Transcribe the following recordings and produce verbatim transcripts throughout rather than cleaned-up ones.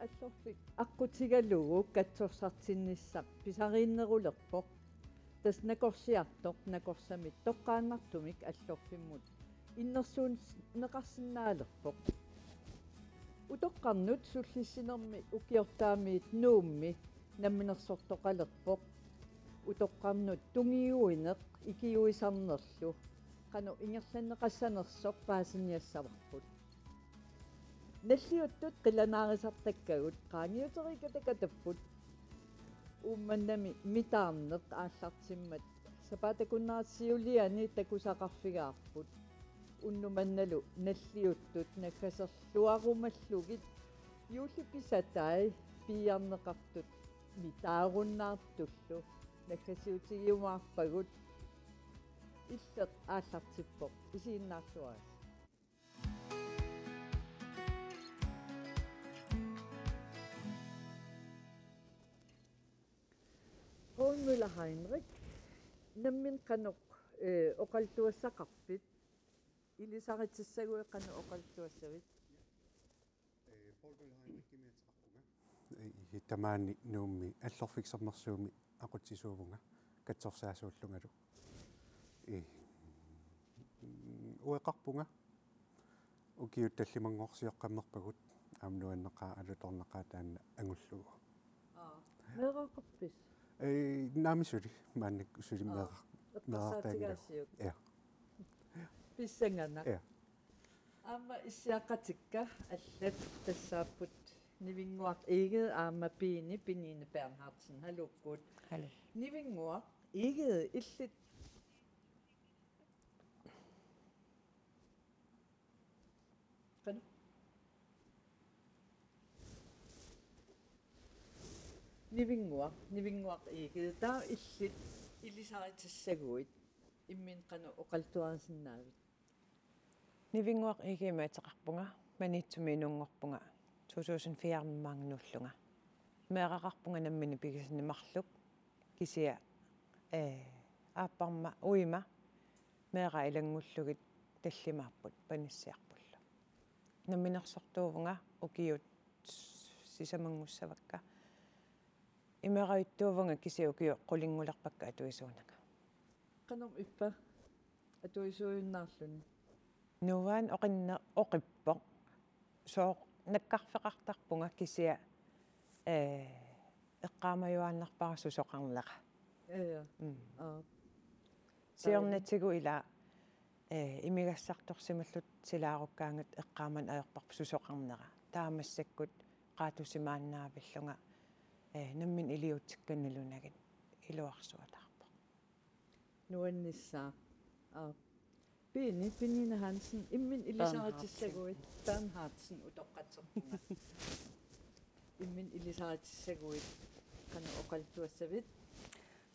Allorfik aqqutigalugu katsorsartinnissaq pisariinnerulerpoq. Tassa nakorsiartoq nakorsamit toqqaannartumik allorfimmut innersuunneqarsinnaalerpoq. Utoqqarnut sullissinermi ukiortaamiit Nuummi namminersortoqalerpoq. Utoqqarnut tungiuineq ikiuisarnerlu qanoq ingerlanneqassanersoq paasiniassavarput. Nalliuttut qilanaarisartakkagut qaangiuteriikkatakatapput. Uummannami mitaarneq aallartimmat sapaatip akunnerata siuliani takusaqarfigaarput. Unnumannalu nalliuttut naggaserluarumallugit juullipisatai piiarneqartut mitaarunnaartullu naggasiutigiumaarpagut. Illeq aallartippoq, isiginnaarluarisi. Poul Møller Heinrich, nammineq qanoq, eh, oqaluttuassaqarpit? Ilisaritissaguit qanoq oqaluttuassavit? Eh, Poul Møller Heinrichimik ateqarpunga. Eh, tamaani Nuummi Allorfik Sermersuumi aqutsisuuvunga katsorsaasuullungalu. Eh, mm, ueqarpunga. Ukiut tallimanngorsioqqammerpagut, aamma nuanneqaaq alutornaqaaq taanna angullugu. Aa. Meeraqarpisi? Eh, naamik suli, maannakkut suli. Aa. Meera-, meerartaanngilaq. Eqqarsaatigaasiuk? Ja. Pissanganaq. Ja. Aamma issiaqatikka allat tassaapput Nivinnguaq Egede aamma Piini, Piniine Bernhardsen. Haluukkut. Haluu. Nivinnguaq Egede, illit. Qanoq? Nivinnguaq, Nivinnguaq Egede, taava illit ilisaritissaguit, imminut qanoq oqaluttuarisinnaavit? Nivinnguaq Egedemik ateqarpunga, Maniitsumi inunngorpunga, to tusind fire-mi maanga nuullunga. Meeraqarpunga nammineq pigisanni marluk, kisianni, eh, aapparma uima meeraq ilanngullugit tallimaapput panissiarpullu. Namminersortuuvunga ukiut sisamanngussavakka. Imerajuttuuvunga kisianni ukiut qulinngulerpakka atuisuunanga. Qanormi ippa atuisuujunnaarluni? Nuann' oqinne-, oqippoq. Sooq nakkarfeqartarpunga kisianni, eh, eqqaamajuaannarpara susoqarnera. Ja, ja. Mm. Aa. Siornatigut ila, eh, imigassartorsimalluta silaarukkaangat eqqaamani ajorparput susoqarnera. Taava massakkut qaatusimaannaavillunga, eh, nammineq iliuutsikkanni nalunagit iluarsuataarpoq. Nuannissaaq. Aa. Piini, Piniine Hansen, imminut ilisaritissaguit, Bernhardsen utoqqatserpunga. Imminut ilisaritissaguit, qanoq oqaluttuassavit?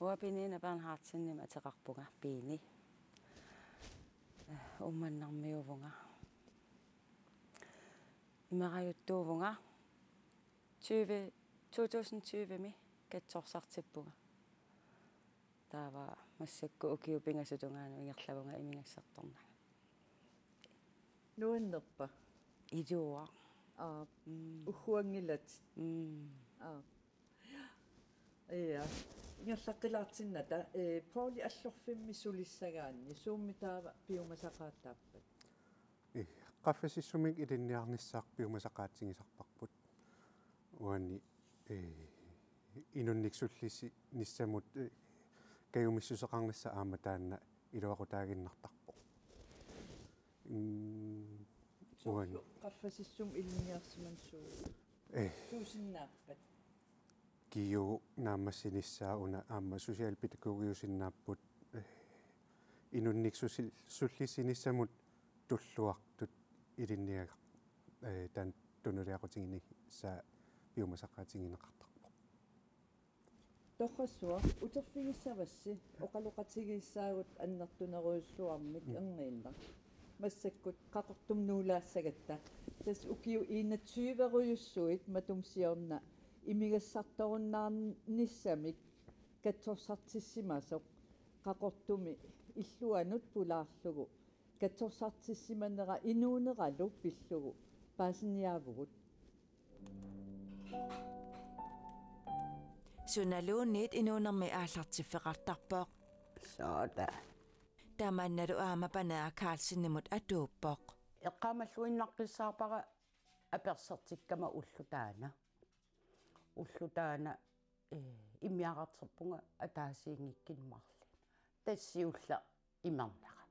Uanga Piniine Bernhardsenimik ateqarpunga, Piini. Eh, Uummannarmiuuvunga. Imerajuttuuvunga tyve, to tusind tyve-mi katsorsartippunga. Taava massakkut ukiut pingasut tungaanut ingerlavunga imigassartornanga. Nuannerpa? Iluaq. Aa. Mm. Ugguanngilatit. Mm. Aa. Ja. Ingerlaqqilaartinnata, eh, Pouli Allorfimmi sulissagaanni suummi taava piumasaqaataappat? Eh, qaffasissumik ilinniarnissaat piumasaqaatigisarparput. Uani, eh, inunnik sullisinissamut, eh, kajumissuseqarnissaq aamma taanna iluaqutaaginnartarpoq. Mm, uani. Soorlu qaffasissumik ilinniarsimaneq suu-. Eh. Suusinnaappat? Kiu naammassinissaa una aamma socialpædagogiusinnaapput, eh, inunnik susi-, sullisinissamut tulluartut ilinniagaq, eh, taanna tunuliaqutiginissaa piumasaqaatigineqartarpoq. Torrassuaq, uterfigissavassi oqaloqatigiissaagut annertunerujussuarmik. Mm. Erniinnaq. Massakkut Qaqortumi nuulaassagatta. Tassa ukiut enogtyverujussuit matuma siorna imigassartorunnaarnissamik katsorsartissimasoq Qaqortumi illuanut pulaarlugu katsorsartissimanera inuuneralu pillugu paasiniaavugut. Sunaluunniit inuunermi aallartiffeqartarpoq. Sooq taava. Tamannalu aamma Paneeraq Carlsenimut atuuppoq. Eqqaamalluinnaqqissaarpara apersortikkama ulloq taanna. Ulloq taanna, eh, immiaqarterpunga ataasiinngikkunik marluk. Tassa siulleq imernera.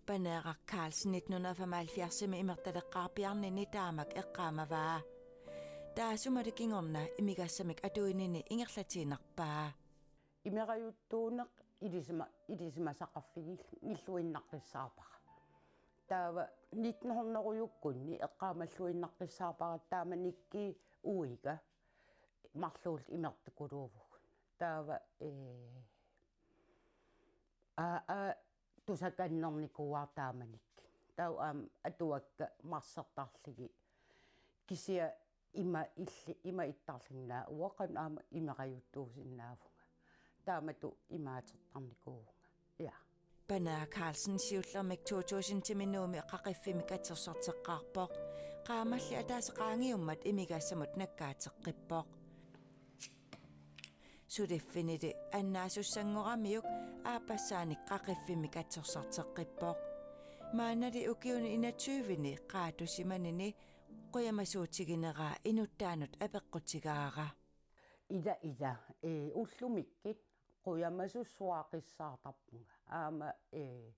Paneeraq Carlsen nitten hundrede og femoghalvfjerdsimi imertaleqqaarpiarnini taamak eqqaamavaa. Taassumalu kingorna imigassamik atuinini ingerlatiinnarpaa. Imerajuttuuneq ilisima-, ilisimasaqarfigilluinnaqqissaarpara. Taava nitten hundredekkunni eqqaamalluinnaqqissaarpara taamanikkut uiga marluulluta imertukuluuvugut. Taava, eh, aa, aa, tusakannernikuuara taamanikkut. Taava aamma atuakka marsertarlugit. Kisianni ima illi-, ima ittarlunga uanga qanoq aamma imerajuttuusinnaavunga. Taamatut imaatertarnikuuvunga. Ja. Paneeraq Carlsen siullermik to tusindimi Nuummi qaqiffimmi katsorsarteqqaarpoq. Qaammalli ataaseq qaangiummat imigassamut nakkaateqqippoq. Suliffinili annaasussanngoramiuk aappassaanik qaqiffimmi katsorsarteqqippoq. Maannali ukiuni enogtyveni qaatusimanini qujamasuutigineraa inuttaanut apeqqutigaara. Ila, ila, eh, ullumikkut qujamasussuaqissaartarpunga. Aamma, eh,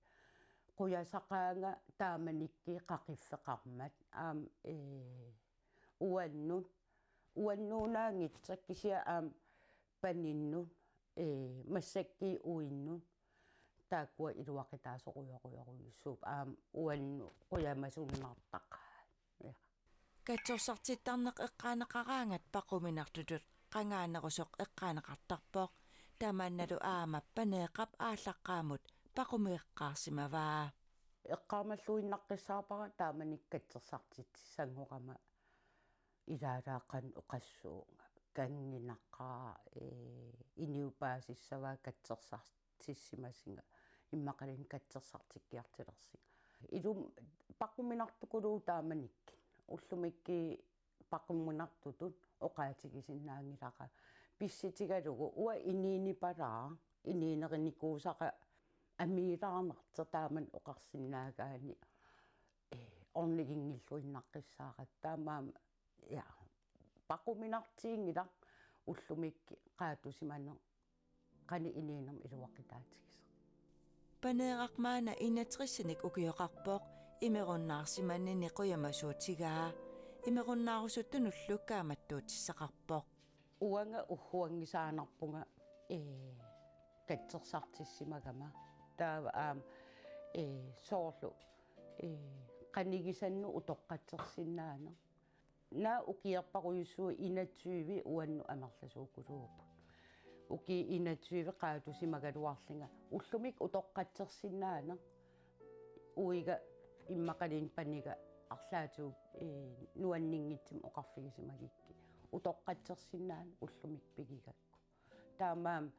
qujasaqaanga taamanikkut qaqiffeqarmat. Aamma, eh, uannut, uannuunaanngitsoq kisianni aamma paninnut, eh, massakkut uinnut, taakkua iluaqutaasorujorujorujussuupput aamma uannut qujamasunnartaqaat. Ja. Katsorsartittarneq eqqaaneqaraangat paquminartutut qangaanerusoq eqqaaneqartarpoq, tamannalu aamma Paneeqqap aallaqqaammut paqumeqqaarsimavaa. Eqqaamalluinnaqqissaarpara taamanikkut katsorsartitsissanngorama ilaalaaqan oqassuunga. Kannginaqaaq, eh, inuit paasissavaat katsorsartissimasunga, immaqaluunniit katsorsartikkiartulersunga. Ilumut paquminartukuluuvoq taamanikkut. Ullumikkut paquminartutut oqaatigisinnaanngilara. Pissutigalugu uanga inuunipalaaq, inuunerinikuusara amiilaarnartoq taamani oqarsinnaagaanni, eh, orniginngilluinnaqqissaaratta. Taamaammat, ja, paquminartuunngilaq ullumikkut qaatusimaneq qanoq inuunermut iluaqutaatigisoq. Paneeraq maanna enogtresinik ukioqarpoq, imerunnaarsimanini qujamasuutigaa. Imerunnaarusuttunullu kaammattuutissaqarpoq. Uanga ugguanngisaannarpunga, eh, katsorsartissimagama. Taava aamma, eh, soorlu, eh, qanigisannut utoqqatsersinnaaneq. Naak ukiorpassuit enogtyve uannut amerlasuukuluupput. Ukiut enogtyve qaatusimagaluarlunga ullumikkut utoqqatsersinnaaneq. Uiga immaqaluunniit paniga arlaatigut, eh, nuanninngitsumik oqarfigisimagukkit. Utoqqatsersinnaaneq ullumikkut pigigakku. Taamaammat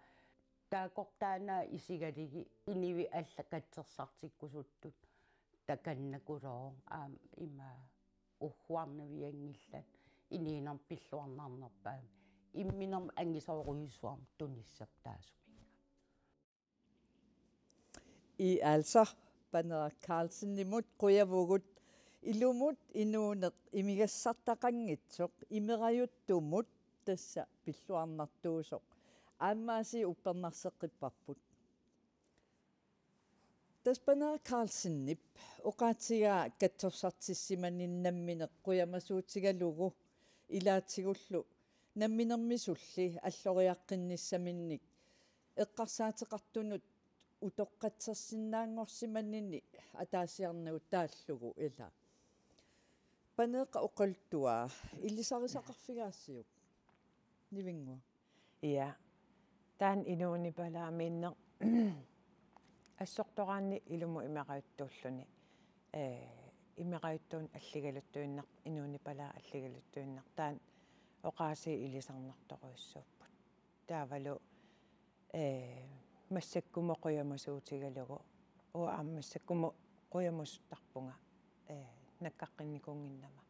taakkortaannaat isigalugit inuit allat katsorsartikkusuttut takannakulooq aamma ima ugguarnavianngillat inuunermi pilluarnarnerpaamik imminermik angisoorujussuarmik tunissapput taassuminnga. I altså Paneeraq Carlsenimut qujavugut ilumut inuuneq imigassartaqanngitsoq imerajuttumut tassa pilluarnartuusoq aammaasiit uppernarseqqipparput. Tassa Paneeraq Carlsenip oqaatigaa katsorsartissimanini nammineq qujamasuutigalugu ilaatigullu namminermisulli alloriaqqinnissaminnit eqqarsaateqartunut utoqqatsersinnaanngorsimanini ataasiarnagu taallugu ilaa. Paneeqqap oqaluttuaa ilisarisaqarfigaasiuk. Nivinnguaq. Ja. Taanna inuunipalaamiinneq assortoraanni ilumut imerajuttuulluni. Eh, imerajuttuuneq alligaluttuinnaq, inuunipalaaq alligaluttuinnaq. Taanna oqaasii ilisarnartorujussuupput. Taavalu, eh, massakkumut qujamasuutigalugu. Uanga aamma massakkumut qujamasuttarpunga, eh, nakkaqqinnikuunnginnama.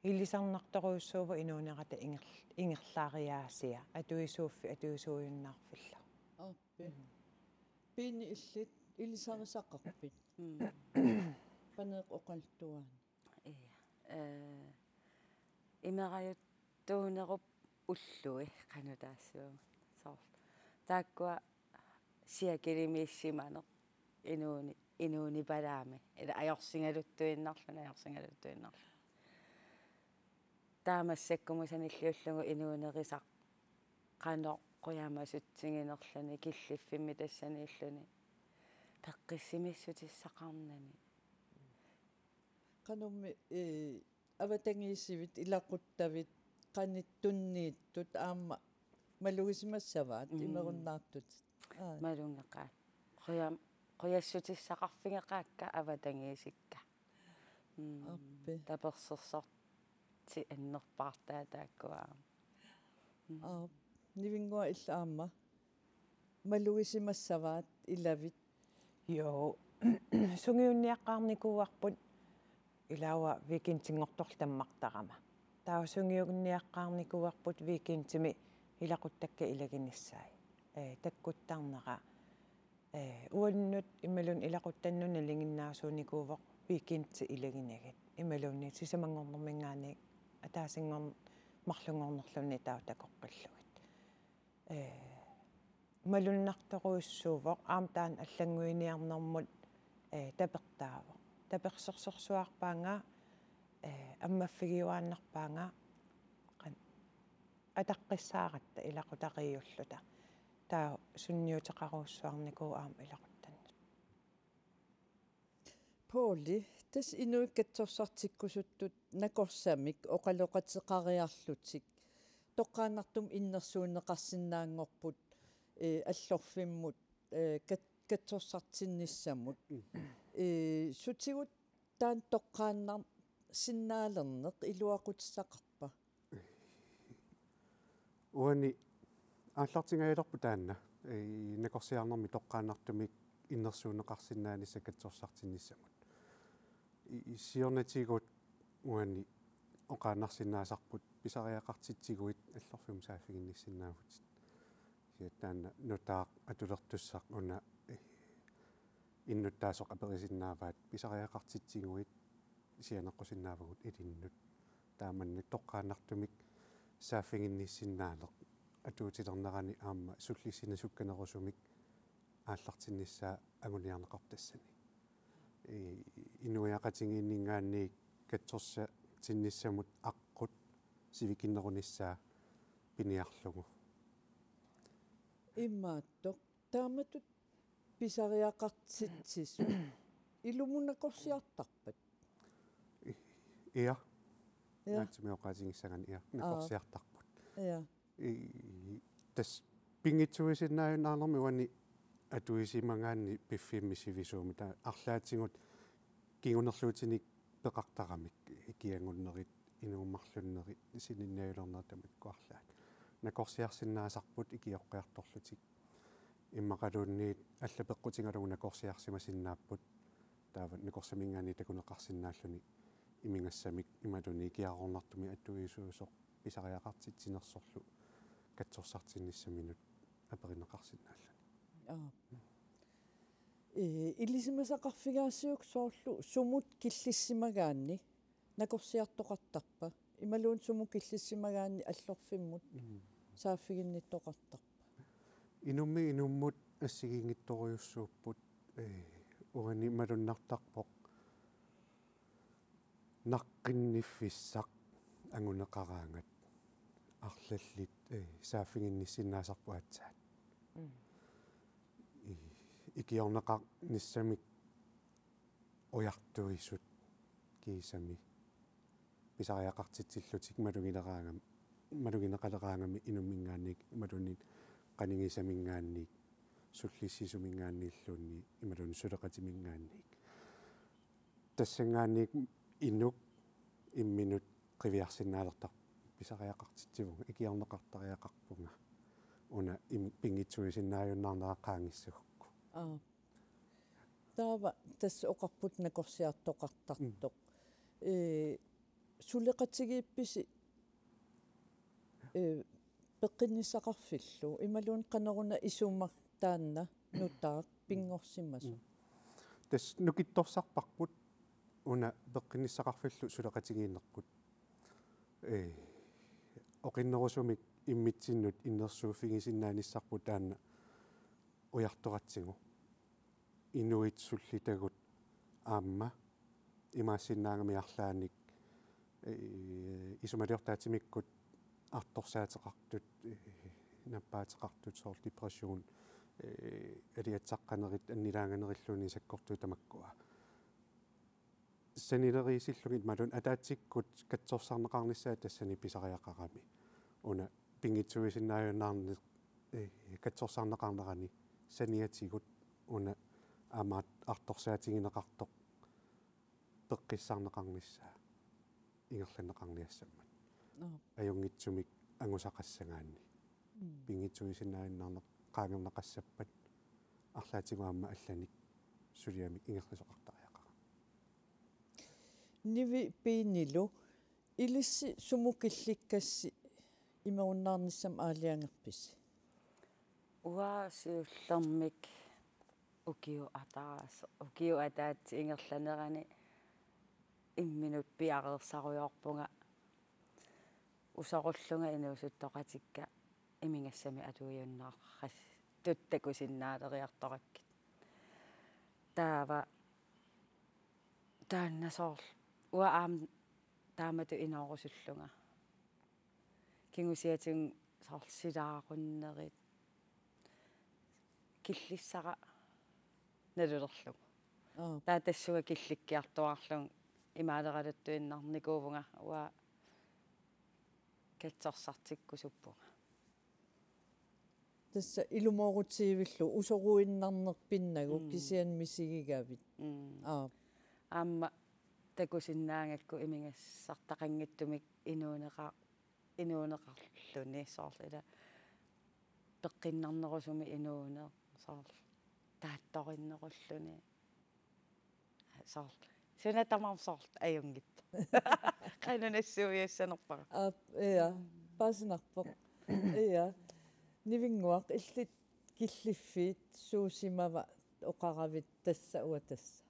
Ilisarnartorujussuuvoq inuunerata inger-, ingerlariaasia, atuisuuffi-, atuisuujunnaarfillu. Aappi. Mm. Piini illit ilisarisaqarpit? Mm. Paneeq oqaluttuaani. Ia. Eh, imerajuttuunerup ullui qanoq taassuma. Soorlu. Taakkua siakilimiissimaneq inuuni-, inuunipalaami. Ila ajorsigaluttuinnarluni, ajorsigaluttuinnarluni. Taava massakkumut sanilliullugu inuunerisaq qanoq qujamasutsiginerluni killiffimmi tassaniilluni peqqissimissutissaqarnani. Qanormi, eh, avatangiisivit ilaquttavit qanoq tunniuttut aamma malugisimassavaat. Mm. Imerunnaartut. Aa. Malugeqaat. Quja-, qujassutissaqarfigeqaakka avatangiisikka. Mm. Aappi. Tapersersorti annerpaartaat taakkua. Mm. Aap. Nivinngua illit aamma malugisimassavaat ilavit. Joo. Sungiunniaqqaarnikuuarput ilaa weekendinngortorlu tammartarama. Taava sungiunniaqqaarnikuuarput weekendimi ilaquttakka ilaginissaat. Eh, takkuttarnera. Eh, uannut imaluunniit ilaquttannut nalinginnaasuunikuuvoq weekendi ilaginagit. Imaluunniit sisamanngornerminngaanniit ataasinngorn-, marlunngornerluunniit taava takoqqillugit. Eh, malunnartorujussuuvoq aamma taanna allannguiniarnermut, eh, tapertaavoq. Tapersersorsuarpaanga, eh, ammaffigiuaannarpaanga qan-, ataqqissaaratta ilaqutariiulluta. Taava sunniuteqarujussuarnikuuvoq aamma ilaquttannut. Pouli, tassa inuit katsorsartikkusuttut nakorsamik oqaloqateqariarlutik toqqaannartumik innersuunneqarsinnaanngorput, eh, allorfimmut, eh, kat-, katsorsartinnissamut. Mm. Eh, sutigut taanna toqqaannarsinnaalerneq iluaqutissaqarpa? Uani aallartingajalerpoq taanna, eh, nakorsiarnermi toqqaannartumik innersuunneqarsinnaanissaq katsorsartinnissamut. I-, i-, siornatigut uani oqaannarsinnaasarput pisariaqartitsiguit allorfimmut saaffiginnissinnaavutit. Kisianni taanna nutaaq atulertussaq una, eh, innuttaasoq aperisinnaavaat pisariaqartitsiguit sianeqqusinnaavagut ilinnut. Taamannak toqqaannartumik saaffiginnissinnaaneq atuutilernerani aamma sullissinisukkanerusumik aallartinnissaa anguniarneqarpoq tassani. I-, inuiaqatigiinninngaanniit katsorsartinnissamut aqqut sivikinnerunissaa piniarlugu. Imaattoq. Taamatut pisariaqartitsisut ilumut nakorsiartarpat? Ia. Ia. Naatsumik oqaatigissagaanni ia. Aa. Nakorsiartarput. Ia. I-, tassa pinngitsuuisinnaajunnaarnermi uani atuisimagaanni piffimmi sivisuumik taava arlaatigut kingunerluutinik peqartaramik ikiagunnerit, inuup marlunnerit, sininniajulernerit tamakkua arlaat. Nakorsiarsinnaasarput ikioqqiartorlutik. Immaqaluunniit alla peqqutigalugu nakorsiarsimasinnaapput. Taava nakorsaminngaanniit takuneqarsinnaalluni imigassamik imaluunniit ikiaroornartumik atuisuusoq pisariaqartitsinersorlu katsorsartinnissaminut aperineqarsinnaalluni. Aa. Ee, ilisimasaqarfigaasiuk soorlu sumut killissimagaanni nakorsiartoqartarpa? Imaluunniit sumut killissimagaanni allorfimmut Mm. saaffiginnittoqartarpa? Inummit inummut assigiinngitsorujussuupput, ee, uani malunnartarpoq naqqinniffissaq anguneqaraangat arlallit, ee, saaffiginnissinnaasarput aatsaat. Mm. I-, ikiorneqarnissamik ujartuisut kiisami pisariaqartitsillutik malugileraangam-, malugineqaleraangamik inumminngaanniit imaluunniit qanigisaminngaanniit sullissisuminngaanniilluunniit imaluunniit suleqatiminngaanniit. Tassanngaanniit inuk imminut qiviarsinnaalertarpoq pisariaqartitsivunga, ikiorneqartariaqarpunga. Una im-, pinngitsuuisinnaajunnaarnera qaangissagukku. Aa. Taava tassa oqarput nakorsiartoqartartoq. Mm. Ee, suleqatigiippisi, eh, peqqinnissaqarfillu imaluunniit qanoruna isuma taanna nutaaq pinngorsimasoq? Mm. Tassa nukittorsarparput una peqqinnissaqarfillu suleqatigiinnerput. Eh, oqinnerusumik immitsinnut innersuuffigisinnaanissarput taanna ujartoratsigu. Inuit sullitagut aamma imaassinnaagami arlaannik, eh, isumaliortaatimikkut artorsaateqartut, eh, nappaateqartut soorlu depression, eh, aliatsaqqanerit annilaanganerilluunniit sakkortuut tamakkua. Sanileriisillugit imaluunniit ataatsikkut katsorsarneqarnissaat tassani pisariaqarami. Una pinngitsuusinnaajunnaarneq, eh, katsorsarneqarnerani saniatigut una aamma artorsaatigineqartoq peqqissarneqarnissaa ingerlanneqarniassammat. Aap. Ajunngitsumik angusaqassagaanni. Mm. Pinngitsuusinnaajunnaarneq qaangerneqassappat arlaatigut aamma allanik suliamik ingerlasoqartariaqarami. Nivi Piinilu, ilissi sumut killikkassi imerunnaarnissamut aalajangerpisi? Uanga siullermik ukiup ataaseq, ukiup ataatsip ingerlanerani imminut piareersarujoorpunga usorullunga inuusuttoqatikka imigassamik atuiunnaartut takusinnaaleriartorakkit. Taava taanna soorlu uanga aamma taamatut inoorusullunga. Kingusiatigut soorlu silaarunnerit killissara nalulerlugu. Aap. Taava tassunga killikkiartuaarlunga imaalioraluttuinnarnikuuvunga uanga katsorsartikkusuppunga. Tassa ilumoorutigivillugu usoruinnarneq pinnagu. Mm. Kisianni misigigavit. Mm. Aap. Aamma takusinnaagakku imigassartaqanngitsumik inuuneqa-, inuuneqarluni soorlu ila peqqinnarnerusumik inuuneq soorlu taattorinnerulluni. Soorlu. Suna tamarmi soorlu ajunngitsoq. Qanoq nassuiassanerpara. Aap, ja. Paasinarpoq. Ja. Nivinnguaq, illit killiffiit suusimava oqaravit tassa uanga tassa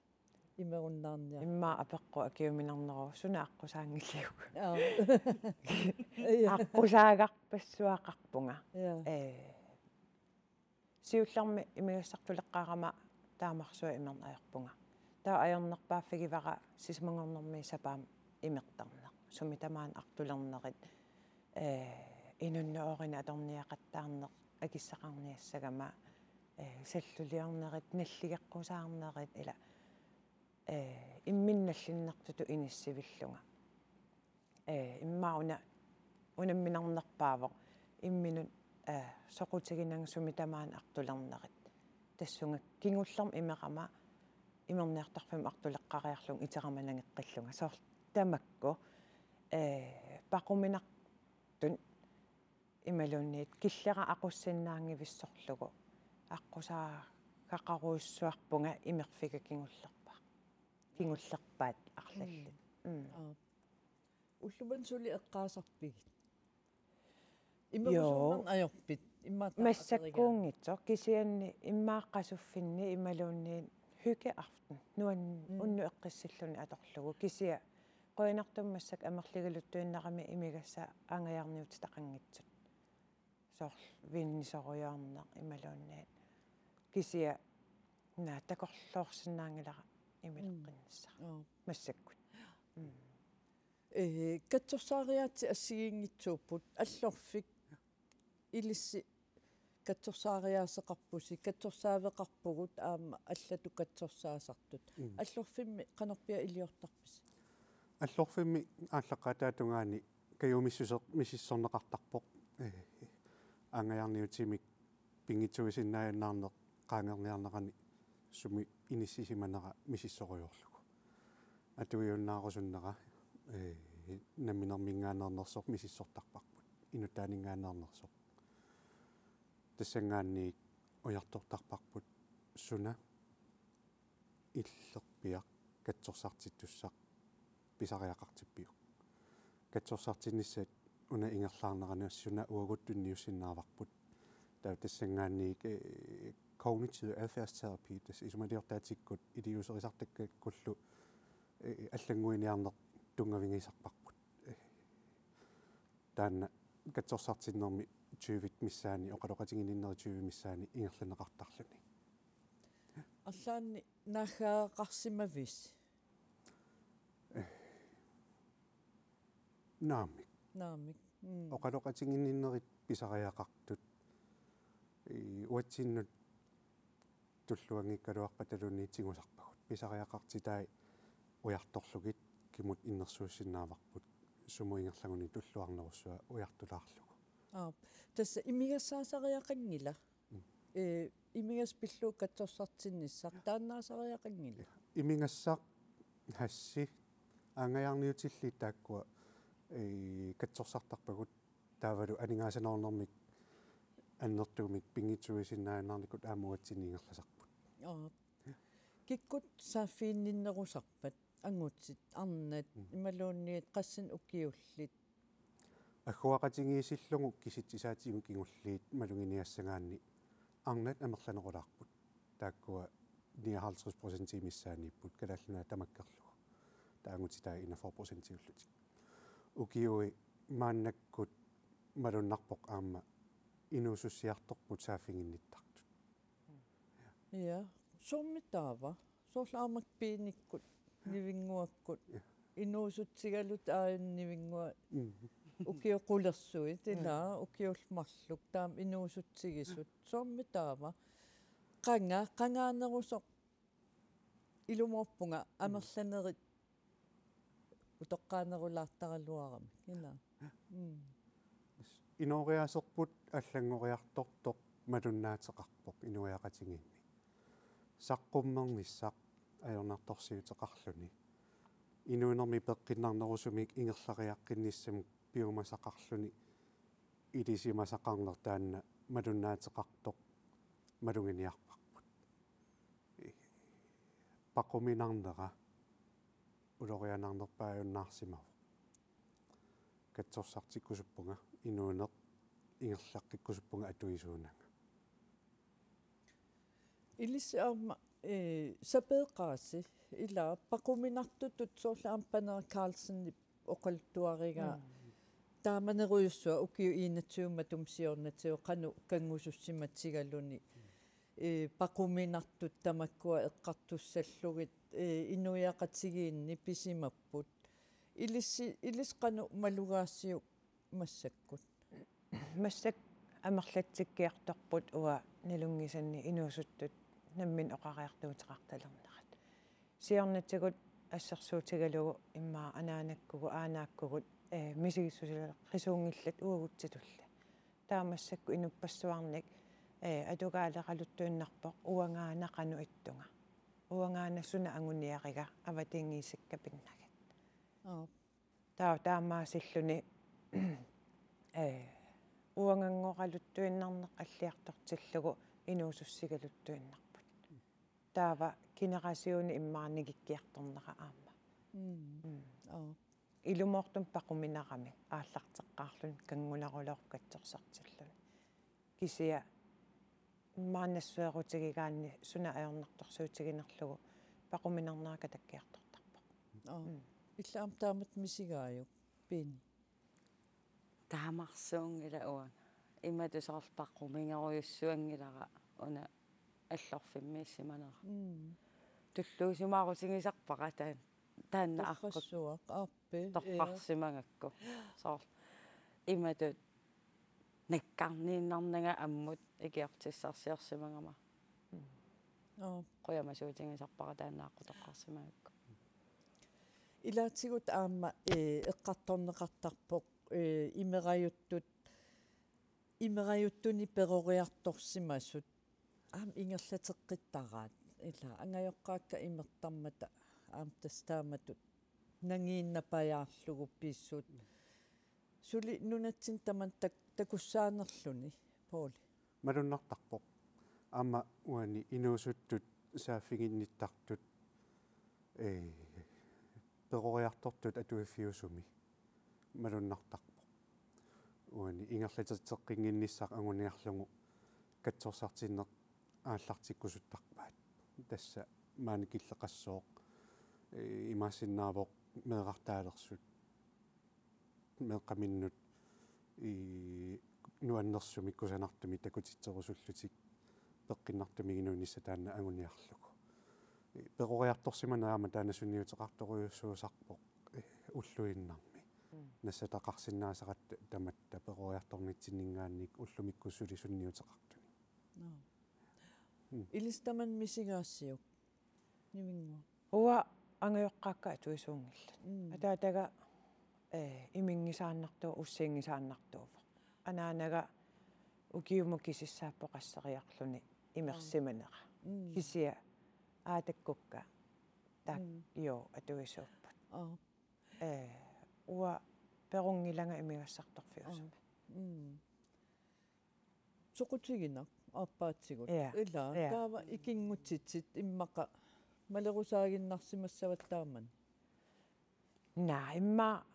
imerunnaarniarlugu? Immaqa apeqqut akiuminarneruvoq suna aqqusaanngilliuk. Aap. Ja. Aqqusaagarpassuaqarpunga. Ja. Ee, siullermik imigassartuleqqaarama taamarsuaq imerneq ajorpunga. Taava ajornerpaaffigivara sisamanngornermi sapaammi imertarneq. Sumi tamaani artulernerit, ee, inunnut oorinik atorniaqattaarneq akissaqarniassagama, ee, salluliornerit, nalligeqqusaarnerit, ila, ee, imminut nallinnartutut inissivillunga. Ee, immaqa una, unamminarnerpaavoq imminut, ee, soqutiginagu sumi tamaani artulernerit. Tassunga kingullermik imerama imerniartarfimmut artuleqqariarlunga iterama nangeqqillunga. Soorlu tamakku, ee, paquminartut imaluunniit killera aqussinnaanngivissorlugu aqqusaagaqarujussuarpunga imerfiga kingullerpa-, kingullerpaat arlallit. Mm. Mm. Aap. Ulloq manna suli eqqaasarpigit? Imerusunnerneq ajorpit? Immaqa taava aterigaa. Massakkuunngitsoq, kisianni immaqa qasuffinni imaluunniit hyggeaften. Nuan-, mm, unnuk eqqissilluni atorlugu. Kisianni qujanartumik massakkut amerligaluttuinnarami imigassaq aanngajaarniutitaqanngitsut. Soorlu vinnisorujoorneq imaluunniit. Kisianni naa takorloorsinnaanngilara imileqqinnissara. Mm. Joo. Massakkut. Mm. Ee, katsorsaariaatsit assigiinngitsuupput, Allorfik ilissi katsorsaariaaseqarpusi, katsorsaaveqarpugut aamma allatut katsorsaasartut. Mm. Allorfimmi qanorpiaq iliortarpisi? Allorfimmi aallaqqaataata tungaani kajumissuseq misissorneqartarpoq. Ee, aanngajaarniutimik pinngitsuuisinnaajunnaarneq qaangerniarnerani sumi inissisimanera misissorujoorlugu. Atuiunnaarusunnera, ee, namminerminngaanneernersoq misissortarparput. Inuttaaninngaanneernersoq. Tassanngaanniit ujartortarparput suna illerpiaq katsorsartittussaq pisariaqartippiuk. katsorsartinnissat una ingerlaarnerani suna uagut tunniussinnaavarput. Taava tassanngaanniit, eh, kognitiv adfærdsterapi, tassa isumaliortaatikkut iliuuserisartakkakkullu, eh, allannguiniarneq tunngavigisarparput. Eh, taanna katsorsartinnermi tyvit missaanni, oqaloqatiginninnerit tyvit missaanni ingerlanneqartarluni. Arlaannik naaggaqarsimavisi? Naamik. Naamik. Mm. Oqaloqatiginninnerit pisariaqartut, i, uatsinnut tulluanngikkaluarpataluunniit tigusarpagut. Pisariaqartitai ujartorlugit kimut innersuussinnaavarput, sumut ingerlaguni tulluarnerussua ujartulaarlugu. Aap. Tassa imigassaasariaqanngila. Mm. Eh, imigassaq pillugu katsorsartinnissaq taannaasariaqanngila. Imigassaq, hashi, aanngajaarniutillit taakkua, eh, katsorsartarpagut, taavalu aningaasanoornermik annertuumik pinngitsuuisinnaajunnaarnikut aamma uatsinni ingerlasarput. Aap. Kikkut saaffiginninnerusarpat, angutit, arnat, mm, imaluunniit qassinik ukiullit? Agguaqatigiissillugu kisitsisaatigut kingulliit maluginiassagaanni arnat amerlanerulaarput. Taakkua nioghalvtreds procentii missaanniipput, Kalaallit Nunaat tamakkerlugu. Taava angutitai enogfyrre procentiullutik. Ukiui maannakkut malunnarpoq aamma inuusussiartorput saaffiginnittartut. Ja, soormi taava? Soorlu aamma piinikkut, nivinnguakkut. Ja. Inuusutsigalutit aajuna nivinnguaq. Mm. Ukiut qulersuit, ilaa, mm, ukiullu marluk, taama inuusutsigisut. Soormi taava? Qanga, qangaanerusoq ilumoorpunga, mm, amerlanerit utoqqaanerulaartaraluaramik, ilaa. Mm. Inooriaaserput allanngoriartortoq malunnaateqarpoq inuiaqatigiinni. Saqqummernissaq ajornartorsiuteqarluni, inuunermi peqqinnarnerusumik ingerlariaqqinnissamut piumasaqarluni ilisimasaqarneq taanna malunnaateqartoq maluginiarparput. Paquminarnera ulorianarnerpaajunnaarsimavoq. Katsorsartikkusuppunga, inuuneq ingerlaqqikkusuppunga atuisuunanga. Ilissi aamma, eh, sapeeqqaasi, ilaa, paquminartutut, soorlu aamma Panera Carlsenip oqaluttuarigaa. Mm. Taamanerujussua ukiut enogtyve matuma siornatigut qanoq kanngusussimatigaluni. Eh, paquminartut tamakkua eqqartussallugit, eh, inuiaqatigiinni pisimapput. Ilissi, ilissi qanoq malugaasiuk massakkut? Massakkut amerlatsikkiartorput uanga nalunngisannik inuusuttut namminneq oqariartuuteqartalernerat. Siornatigut assersuutigalugu immaqa anaanakkugut, aanaakkugut, eh, misigissuseqarsuunngillat uagutsitulli. Taava massakkut inuppassuarnik, eh, atugaaleraluttuinnarpoq uangaana qanoq ittunga. Uangaana suna anguniariga avatangiisikka pinnagit. Aap. Taava taamaasilluni, eh, uanganngoraluttuinnarneq alliartortillugu inuusussigaluttuinnarput. Taava generationi immaqa nagikkiartornera aamma. Mm. Mm. Aap. Ilumoortumik paquminarami aallarteqqaarluni kanngunarulooq katsorsartilluni. Kisianni maannassuerutigigaanni suna ajornartorsiutiginerlugu paquminarnera katakkiartortarpoq. Aap. Mm. Illit aamma taamatut misigaajuk, Piini? Taamarsuunngilaq uanga. Imatut soorlu paquminarujussuanngilara una allorfimmiissimanera. Mm. Tulluusimaarutigisarpara taan-, taanna aqqut. Torrassuaq, aappi, ja. Torrarsimagakku. Soorlu imatut nakkarniinnarnanga ammut ikiortissarsiorsimagama. Mm. Aap. Qujamasuutigisarpara taanna aqqut toqqarsimagakku. Ilaatigut aamma, eh, eqqartorneqartarpoq, eh, imerajuttut, imerajuttunik peroriartorsimasut aamma ingerlateqqittaraat. Ilaa, angajoqqaakka imertarmata aamma tassa taamatut nangiinnapajaarlugu pissut. Suli nunatsinni tamanna tak-, takussaanerluni, Pouli? Malunnartarpoq. Aamma uani inuusuttut saaffiginnittartut, eh, peroriartortut atuiffiusumi. malunnartarpoq. Uani ingerlatitseqqinnginnissaq anguniarlugu katsorsartinneq aallartikkusuttarpaat. Tassa maani killeqassooq, ee, imaassinnaavoq meerartaalersut meeqqaminnut, ii, nuannersumik kusanartumik takutitserusullutik peqqinnartumik inuunissaq taanna anguniarlugu. Ii, peroriartorsimaneq aamma taanna sunniuteqartorujussuusarpoq, ee, ulluinnarmi. Mm. Nassataqarsinnaasaratta tamatta peroriartornitsinninngaanniit ullumikkut suli sunniuteqartunik. Nå. Mm. Ilissi tamanna misigaassiuk? Nivinngua. Uanga angajoqqaakka atuisuunngillat. Mm. Ataataga, ee, iminngisaannartuuvoq, ussiinngisaannartuuvoq. Anaanaga ukiumut kisissaappoq qasseriarluni imersimanera. Mm. Kisianni aatakkukka taak-, mm, joo, atuisuupput. Aa. Ee, uanga perunngilanga imigassartorfiusumik. Aa. Mm. Soqutiginaq aappaatigut. Ja. Ilaa, ja, taava ikinngutitit immaqa malerusaaginnarsimassavat taamani? Naa, immaqa,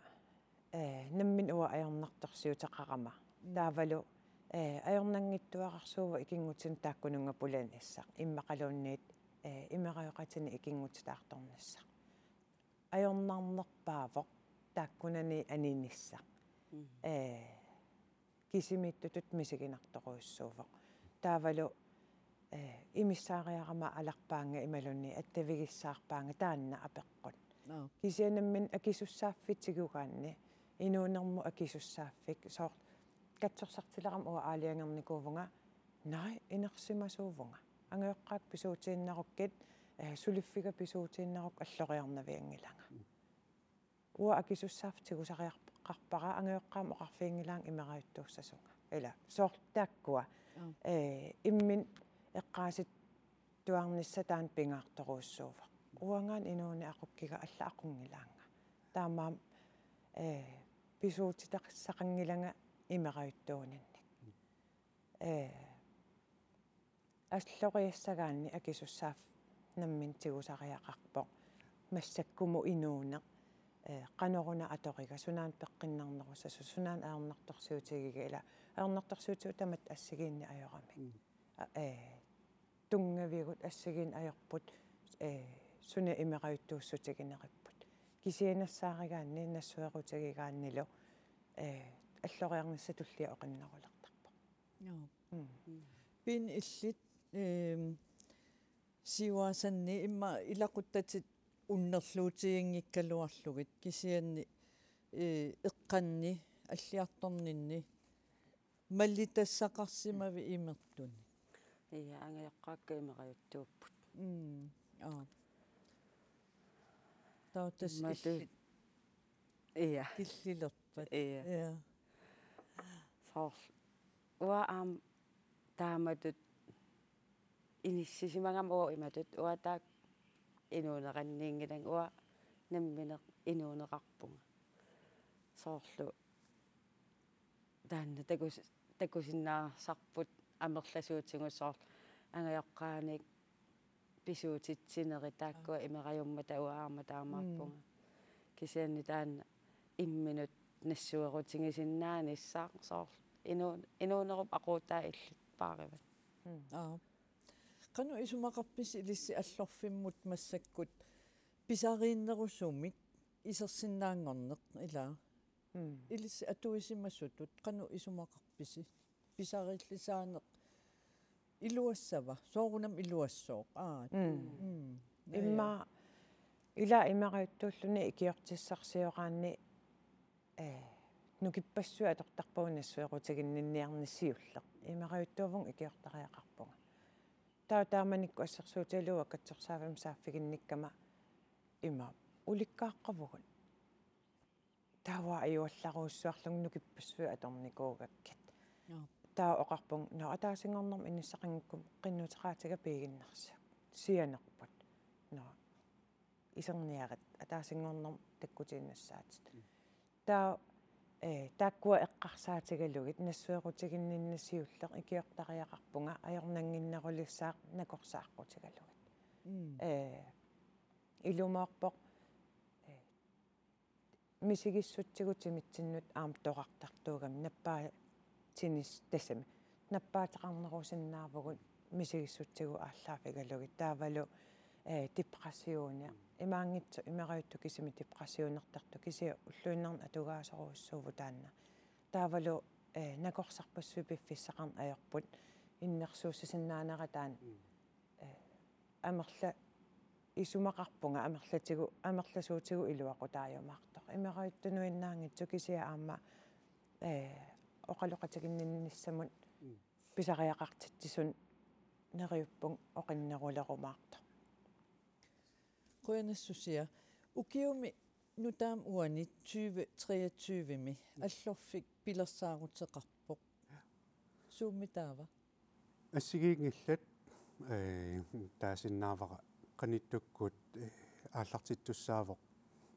ee, nammineq uanga ajornartorsiuteqarama. Mm. Taavalu, ee, ajornanngitsuararsuuvoq ikinngutinik taakkununnga pulanissaq. Immaqaluunniit, ee, imerajoqatinik ikinngutitaartornissaq. Ajornarnerpaavoq taakkunani aninissaq. Mm. Ee, kisimiittutut misiginartorujussuuvoq. Taavalu, ee, imissaariarama alarpaannga imaluunniit attavigissaarpaannga taanna apeqqut. Aa. Kisianni nammineq akisussaaffik tigugaanni, inuunermut akisussaaffik, soorlu katsorsartilerama uanga aalajangernikuuvunga, naa, inersimasuuvunga. Angajoqqaakka pisuutiinnarukkit, ee, suliffiga pisuutiinnarukkit alloriarnavianngilanga. Mm. Uanga akisussaaffik tigusariaqarpara, angajoqqaamik oqarfiginngilaannga imerajuttuussasunga. Ilaa, soorlu taakkua. Aa. Ee, imminut eqqaasittuarnissaq taanna pingaartorujussuuvoq. Uangaana inuuneq aqukkiga allat aqunngilaannga. Taamaammat, ee, pisuutitaqassaqanngilanga imerajuttuuninnik. Ee, alloriassagaanni akisussaaffik nammineq tigusariaqarpoq. Massakkumut inuuneq, ee, qanoruna atoriga, sunaana peqqinnarnerussasut, sunaana ajornartorsiutigiga, ilaa, ajornartorsiutigut tamatta assigiinneq ajoramik. Mm. A-, ee, tunngavigut assigiinneq ajorput, ee, suna imerajuttuussutigineripput. Kisianni nassaarigaanni, nassuerutigigaannilu, ee, alloriarnissaq tullia oqinnerulertarpoq. Joo. Mm. Mm. Pinngi illit, ehm, siuaasanni immaqa ilaquttatit unnerluutiginngikkaluarlugit kisianni, eh, eqqanni alliartorninni malitassaqarsimavit imertunik? Ja, angajoqqaakka imerajuttuupput. Mm. Aa. Taava tassa Matu. Illit Ja. Killilerpat. Ja. Ja. Soorlu. Uanga aamma taamatut inissisimagama uanga imatut uanga taakku inuuneqanniinngilanga uanga nammineq inuuneqarpunga. Soorlu taanna takus-, takusinnaasassarput amerlasuutigut soorlu angajoqqaanik pisuutitsinerit taakkua imerajummata uanga aamma taamaappunga. Mm. Kisianni taanna imminut nassuerutigisinnaanissaq soorlu inuu-, inuunerup aquutaa illit paarivat. Mm. Aa. Qanoq isumaqarpisi ilissi Allorfimmut massakkut pisariinnerusumik isersinnaanngorneq ilaa? Mm. Ilissi atuisimasutut qanoq isumaqarpisi? Pisariillisaaneq iluassava? Soorunami iluassooq. Aa. Mm. Mm. Immaqa ila imerajuttuulluni ikiortissarsioraanni, eh, nukippassuit atortarpagut nassuerutiginninniarneq siulleq. Imerajuttuuvunga ikiortariaqarpunga. Taava taamanikkut assersuutigalugu katsorsaaffimmi saaffiginnikkama ima ulikkaaqqavugut. Taava ajuallarujussuarlunga nukippassuit atornikuugakkit. Joo. Taava oqarpunga, nå, ataasinngornermi inissaqanngikkuma qinnuteqaatiga piiginnarsiuk. Sianerput. Nå, iserniarit ataasinngornermi takkutiinnassaatit. Mm. Taava, eh, taakkua eqqarsaatigalugit nassuerutiginninneq siulleq ikiortariaqarpunga ajornannginnerulissaaq nakorsaaqqutigalugit. Mm. Eh, ilumoorpoq, eh, misigissutsigut timitsinnut aamma toqartartuugami nappaatinis-, tassami nappaateqarnerusinnaavugut misigissutsigut aallaaffigalugit. Taavalu, eh, depressioni. Imaanngitsoq imerajuttut kisimik depressionertartut, kisianni ulluinnarni atugaasorujussuuvugut taanna. Taavalu, eh, nakorsarpassuit piffissaqarneq ajorput, innersuussisinnaanera taanna. Mm. Eh, amerla-, isumaqarpunga amerlatigut, amerlasuutigut iluaqutaajumaartoq. Imerajuttunuinnaanngitsoq, kisianni aamma, eh, oqaloqatiginninnissamut, mm, pisariaqartitsisunik neriuppunga oqinnerulerumaartoq. Qujanassusia. Ukiumi nutaami uani tyve treogtyve-mi, mm, Allorfik pilersaaruteqarpoq. Suummi taava? Assigiinngillat, eh, taasinnaavara qanittukkut, eh, aallartittussaavoq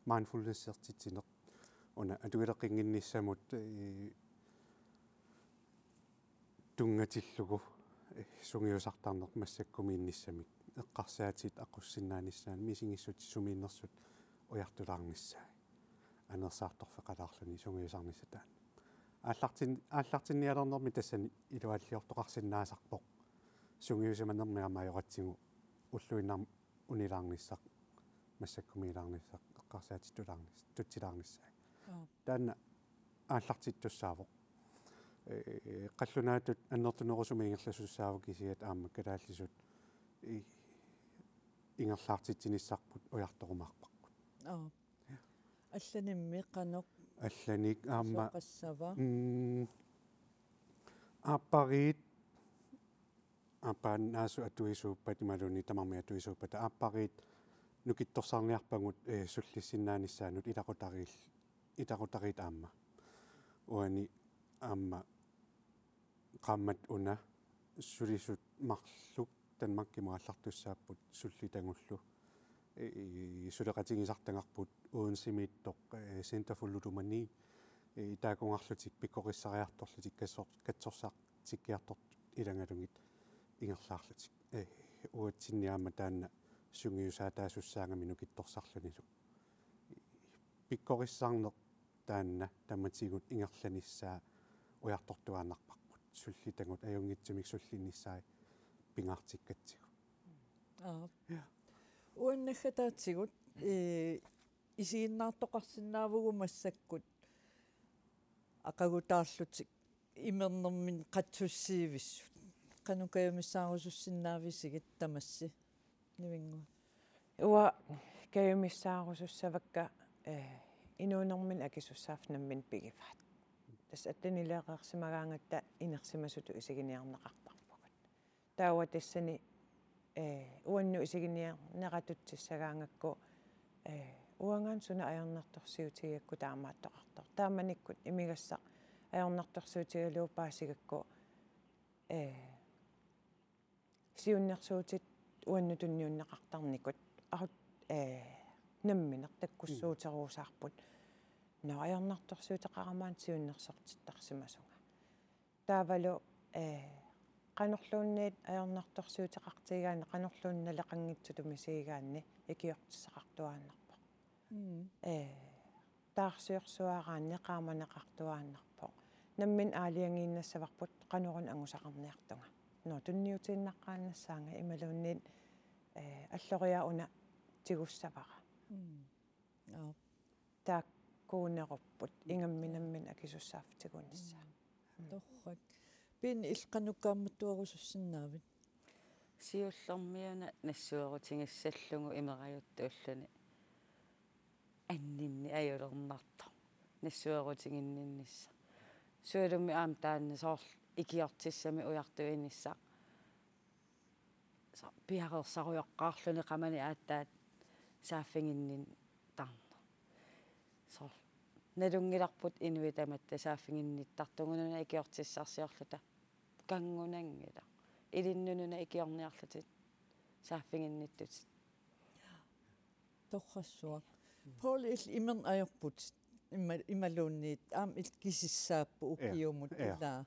mindfulnessertitsineq. Una atuileqqinnginnissamut, eh, tunngatillugu, eh, sungiusartarneq massakkumiinnissamik, eqqarsaatit aqussinnaanissaanni misigissutsit sumiinnersut ujartulaarnissaat. Aneersaartorfeqalaarluni sungiusarnissaq taanna. Aallartin-, aallartinnialernermi tassani ilualliortoqarsinnaasarpoq. Sungiusimanermi aamma ajoratsigu ulluinnarni unilaarnissaq, massakkumiilaarnissaq, eqqarsaatittulaarnis-, tutsilaarnissaa. Aap. Taanna aallartittussaavoq. Eh, qallunaatut annertunerusumik ingerlasussaavoq, kisianni aamma kalaallisut i-, ingerlaartitsinissarput ujartorumaarparput. Aap. Allanimmi qanoq? Allanik aamma soqassava? Mm, aappariit, aappaannaasut atuisuuppat imaluunniit tamarmik atuisuuppata, aappariit nukittorsarniarpagut, eh, sullissinnaanissaannut ilaqutariil-, ilaqutariit aamma. Uani aamma qaammat una sulisut marluk Danmarkimut aallartussaapput sulli tagullu. I-, i-, suleqatigisartagarput Odensemiittoq, eh, Center for Ludomani, eh, taakunngarlutik pikkorissariartorlutik katsor-, katsorsartikkiartortut ilagalugit ingerlaarlutik. Eh, uatsinni aamma taanna sungiusaataasussaagami nukittorsarlunilu. Pikkorissarneq taanna tamatigut ingerlanissaa ujartortuaannarparput. Sulli tagut ajunngitsumik sullinnissaat pingaartikkatsigu. Aap. Ja. Uannakkataatigut, eh, isiginnaartoqarsinnaavugut massakkut aqagutaarlutik imernerminni qatsussiivissut. Qanoq kajumissaarusussinnaavisigit tamassi? Nivinngua. Uanga kajumissaarusussavakka, eh, inuunerminni akisussaaffik namminneq pigivaat. Tassa attanileereersimagaangatta inersimasutut isiginiarneqartarpugut. Taava tassani, eh, uannut isiginiarneratussagaangakku, eh, uangaana suna ajornartorsiutigigakku taamaattoqartoq. Taamanikkut imigassaq ajornartorsiutigalugu paasigakku, eh, siunnersuutit uannut tunniunneqartarnikut arut, eh, nammineq takkussuuteruusaarput. Nå, ajornartorsiuteqarama siunnersortittarsimasunga. Taavalu, eh, qanorluunniit ajornartorsiuteqartigigaanni, qanorluunniit naleqanngitsutut misigigaanni ikiortissaqartuaannarpoq. Mm. Eh, taarsiorsuaraanni qaamaneqartuaannarpoq. Nammineq aalajangiinnassavarput qanoruna angusaqarniartunga. Nå, tunniutiinnaqqaannassaanga imaluunniit, eh, alloriarlunga tigussavara. Mm. Aap. Taakkuunerupput ingammik nammineq akisussaaffik tigunissaa. Mm. Torrak. Piini, illit qanoq kaammattuerusussinnaavit? Siullermik una nassuerutigissallugu imerajuttuulluni anninneq ajulernartoq. Nassuerutiginninnissaq. Sualummik aamma taanna soorlu ikiortissamik ujartuinissaq. Soorlu piareersarujoqqaarluni qamani aatsaat saaffiginnittarneq. Soorlu nalunngilarput inuit tamatta saaffiginnittartugut una ikiortissarsiorluta. Kanngunanngilaq. Ilinnut una ikiorniarlutit saaffiginnittutit. Torrassuaq. Poul, illit imerneq ajorputit ima-, imaluunniit aamma illit kisissaapput. Ja, ukiumut ja. Ilaa.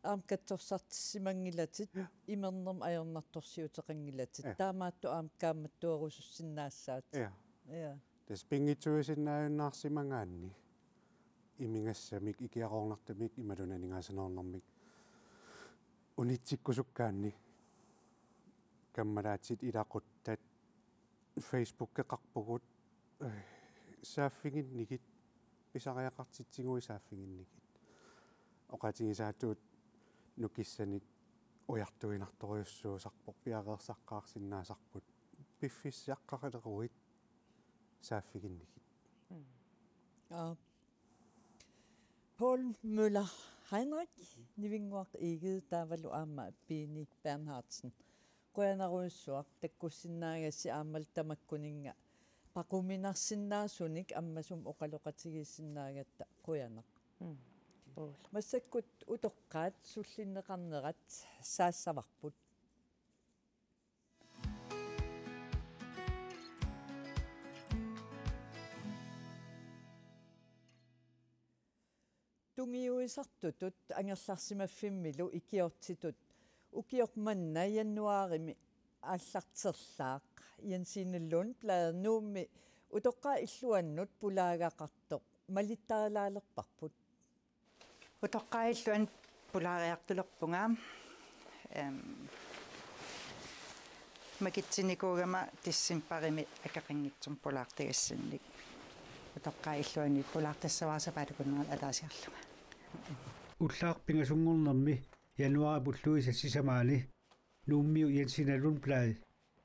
Aamma katsorsartissimanngilatit, ja, imernermik ajornartorsiuteqanngilatit. Ja. Taamaattoq aamma kaammattuerusussinnaassavat. Ja. Ja. Tassa pinngitsuusinnaajunnaarsimagaanni imigassamik ikiaroornartumik imaluunniit aningaasanoornermik unitsikkusukkaanni kammalaatit ilaquttat Facebookeqarpugut, eh, saaffiginnikkit, pisariaqartitsiguit saaffiginnikkit. Oqaatigisaatut nukissanik ujartuinnartorujussuusarpoq, piareersaqqaarsinnaasarput, piffissaqqaaleruit saaffiginnikkit. Aa. Poul Møller Heinrich, Nivinnguaq Egede taavalu aamma Bini Bernhardsen. Qujanarujussuaq takkussinnaagassi aammalu tamakkuninnga paquminarsinnaasunik ammasumik oqaloqatigiissinnaagatta qujanaq. Massakkut utoqqaat sullinneqarnerat saassavarput. Tungiuisartutut angerlarsimaffimmilu ikiortitut ukioq manna januaarimi aallarterlaaq Jensine Lundblad Nuummi utoqqaat illuannut pulaagaqartoq malittarilaalerparput. Utoqqaat illuanni pulaariartulerpunga. Em, makitsinikuugama decembarimi akeqanngitsumik pulaartagassannik. Utoqqaat illuanni pulaartassavara sapaatip akunnerani ataasiarlunga. Ullaaq pingasunngornermi januaarip ulluisa sisamaani Nuummiut Jensine Lundblad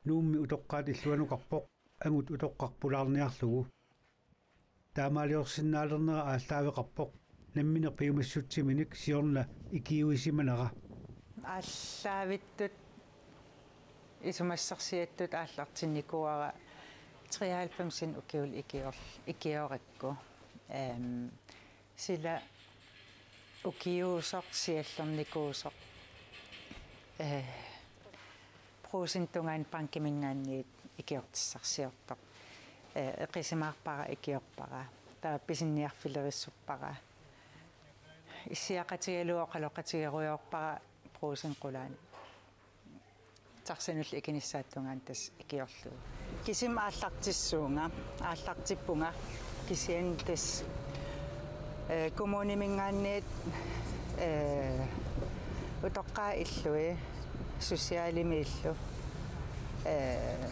Nuummi utoqqaat illuanukarpoq angut utoqqaq pulaarniarlugu. Taamaaliorsinnaalernera aallaaveqarpoq nammineq piumassutsiminik siorna ikiuisimanera. Aallaavittut isumassarsiattut aallartinnikuuara treoghalvfemsini ukiulik ikior-, ikiorakku. Em, sila ukiuusoq siallernikuusoq, eh, Brugsenip tungaanut bankiminngaanniit ikiortissarsiortoq. Eh, eqisimaarpara ikiorpara. Taava pisiniarfilerissuppara. Issiaqatigalugu oqaloqatigerujoorpara Brugsenip qulaani. Taxanullu ikinissaata tungaanut tassa ikiorlugu. Kisimi aallartissuunga, aallartippunga kisianni tassa, eh, kommuniminngaanniit, eh, utoqqaat illui socialimiillu, eh,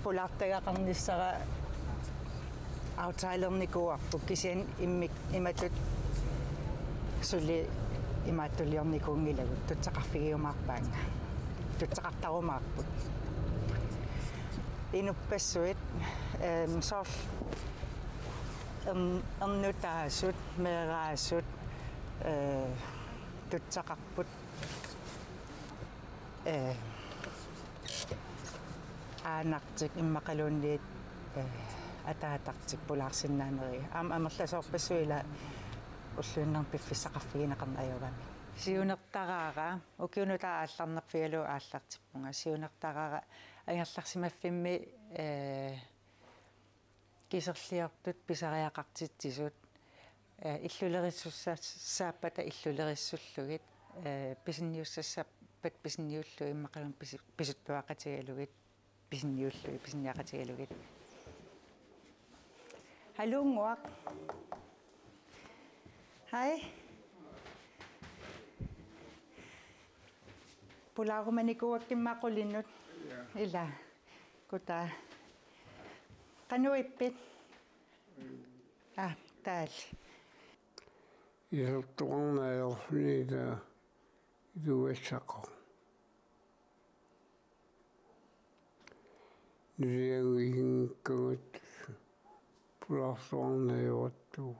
pulaartagaqarnissara aftalernikuuarput kisianni immik-, imatut suli imaattuliornikuunngilagut tutsaqarfigiumaarpaannga. Tutsaqartarumaarput. Inuppassuit, em, soorlu ern-, ernutaasut, meeraasut, eh, tutsaqarput. Eh, aanartik immaqaluunniit, eh, ataatartik pulaarsinnaaneri. Aamma amerlasoorpassuit ila ulluinnarni piffissaqarfigineqarneq ajugami. Siunertaraara, ukiup nutaap aallarnerfigalugu aallartippunga. Siunertaraara angerlarsimaffimmi, eh, kiserliortut pisariaqartitsisut, eh, illulerissussaappata illulerissullugit, eh, pisiniussassaappata pisiniullugit immaqaluunniit pisi-, pisuttuaqatigalugit, pisiniullugit, pisiniaqatigalugit. Haluunnguaq. Hej. Pulaarumanikuuakka immaqa qulinut. Ja. Ila. Kutaa. Qanoq ippit? Aa, taali. Isertoqarneq ajorluni ila iluassaqaaq. Nuliaguinngikkagut pulaarsuarneq ajortuuvoq.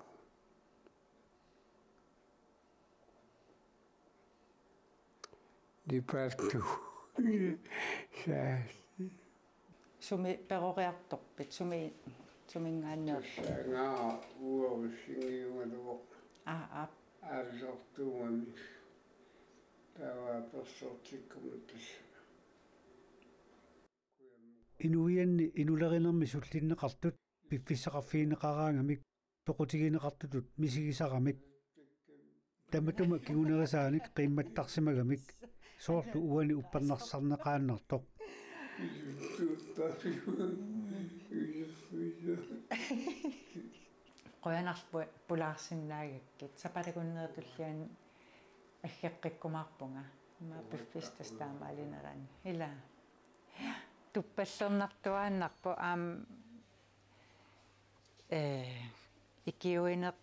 Nipaattugut. Saa. Sumi peroriartorpit, sumi, suminngaanniit? Tassa uanga uarussinngiugaluaq. Aa, aap. Aallartuugami. Taava persortikkamut tassa. Inuianni inulerinermi sullinneqartut piffissaqarfigineqaraangamik soqutigineqartutut misigisaramik. Tamatuma kingunerisaanik qiimmattarsimagamik soorlu uani uppernarsarneqaannartoq. Qujanarpoq pulaarsinnaagakkit. Sapaatip akunneri tulliani aggeqqikkumaarpunga. Immaqa piffissaq taamaalinerani. Ila. Tuppallernartuaannarpoq aamma, eh, ikiuineq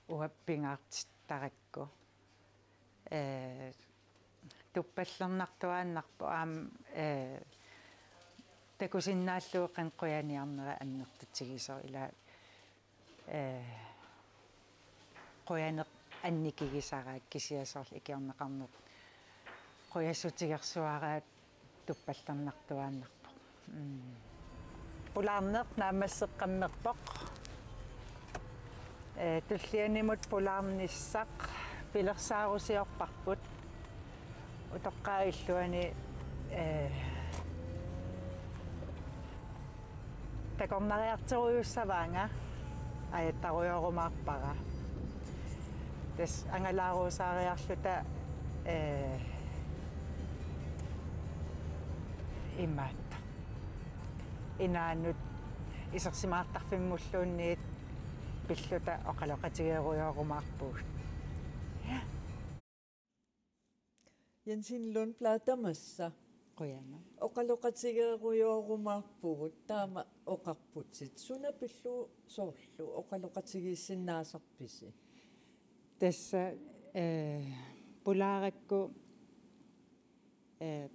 uanga pingaartittarakku. Eh, tuppallernartuaannarpoq aamma, eh, takusinnaallugu qanoq qujaniarnera annertutigisoq ila, eh, qujanaq annikigisaraat kisianni soorlu ikiorneqarneq qujassutigersuaraat tuppallernartuaannarpoq. Mm. Pulaarneq naammasseqqammerpoq. Eh, tullianimut pulaarnissaq pilersaarusiorparput. Utoqqaat illuanni, eh, takornariartorujussavaanga ajattarujorumaarpara. Tassa angalaarusaariarluta, eh, imaattoq. Inaannut isersimaartarfimmulluunniit pilluta oqaloqatigeerujorumaarpugut. Jensen Lundblad tamassa. Qujanaq. Oqaloqatigeerujorumaarpugut taama oqarputit. Suna pillugu soorlu oqaloqatigiissinnaasarpisi? Tassa, eh, pulaarakku, eh,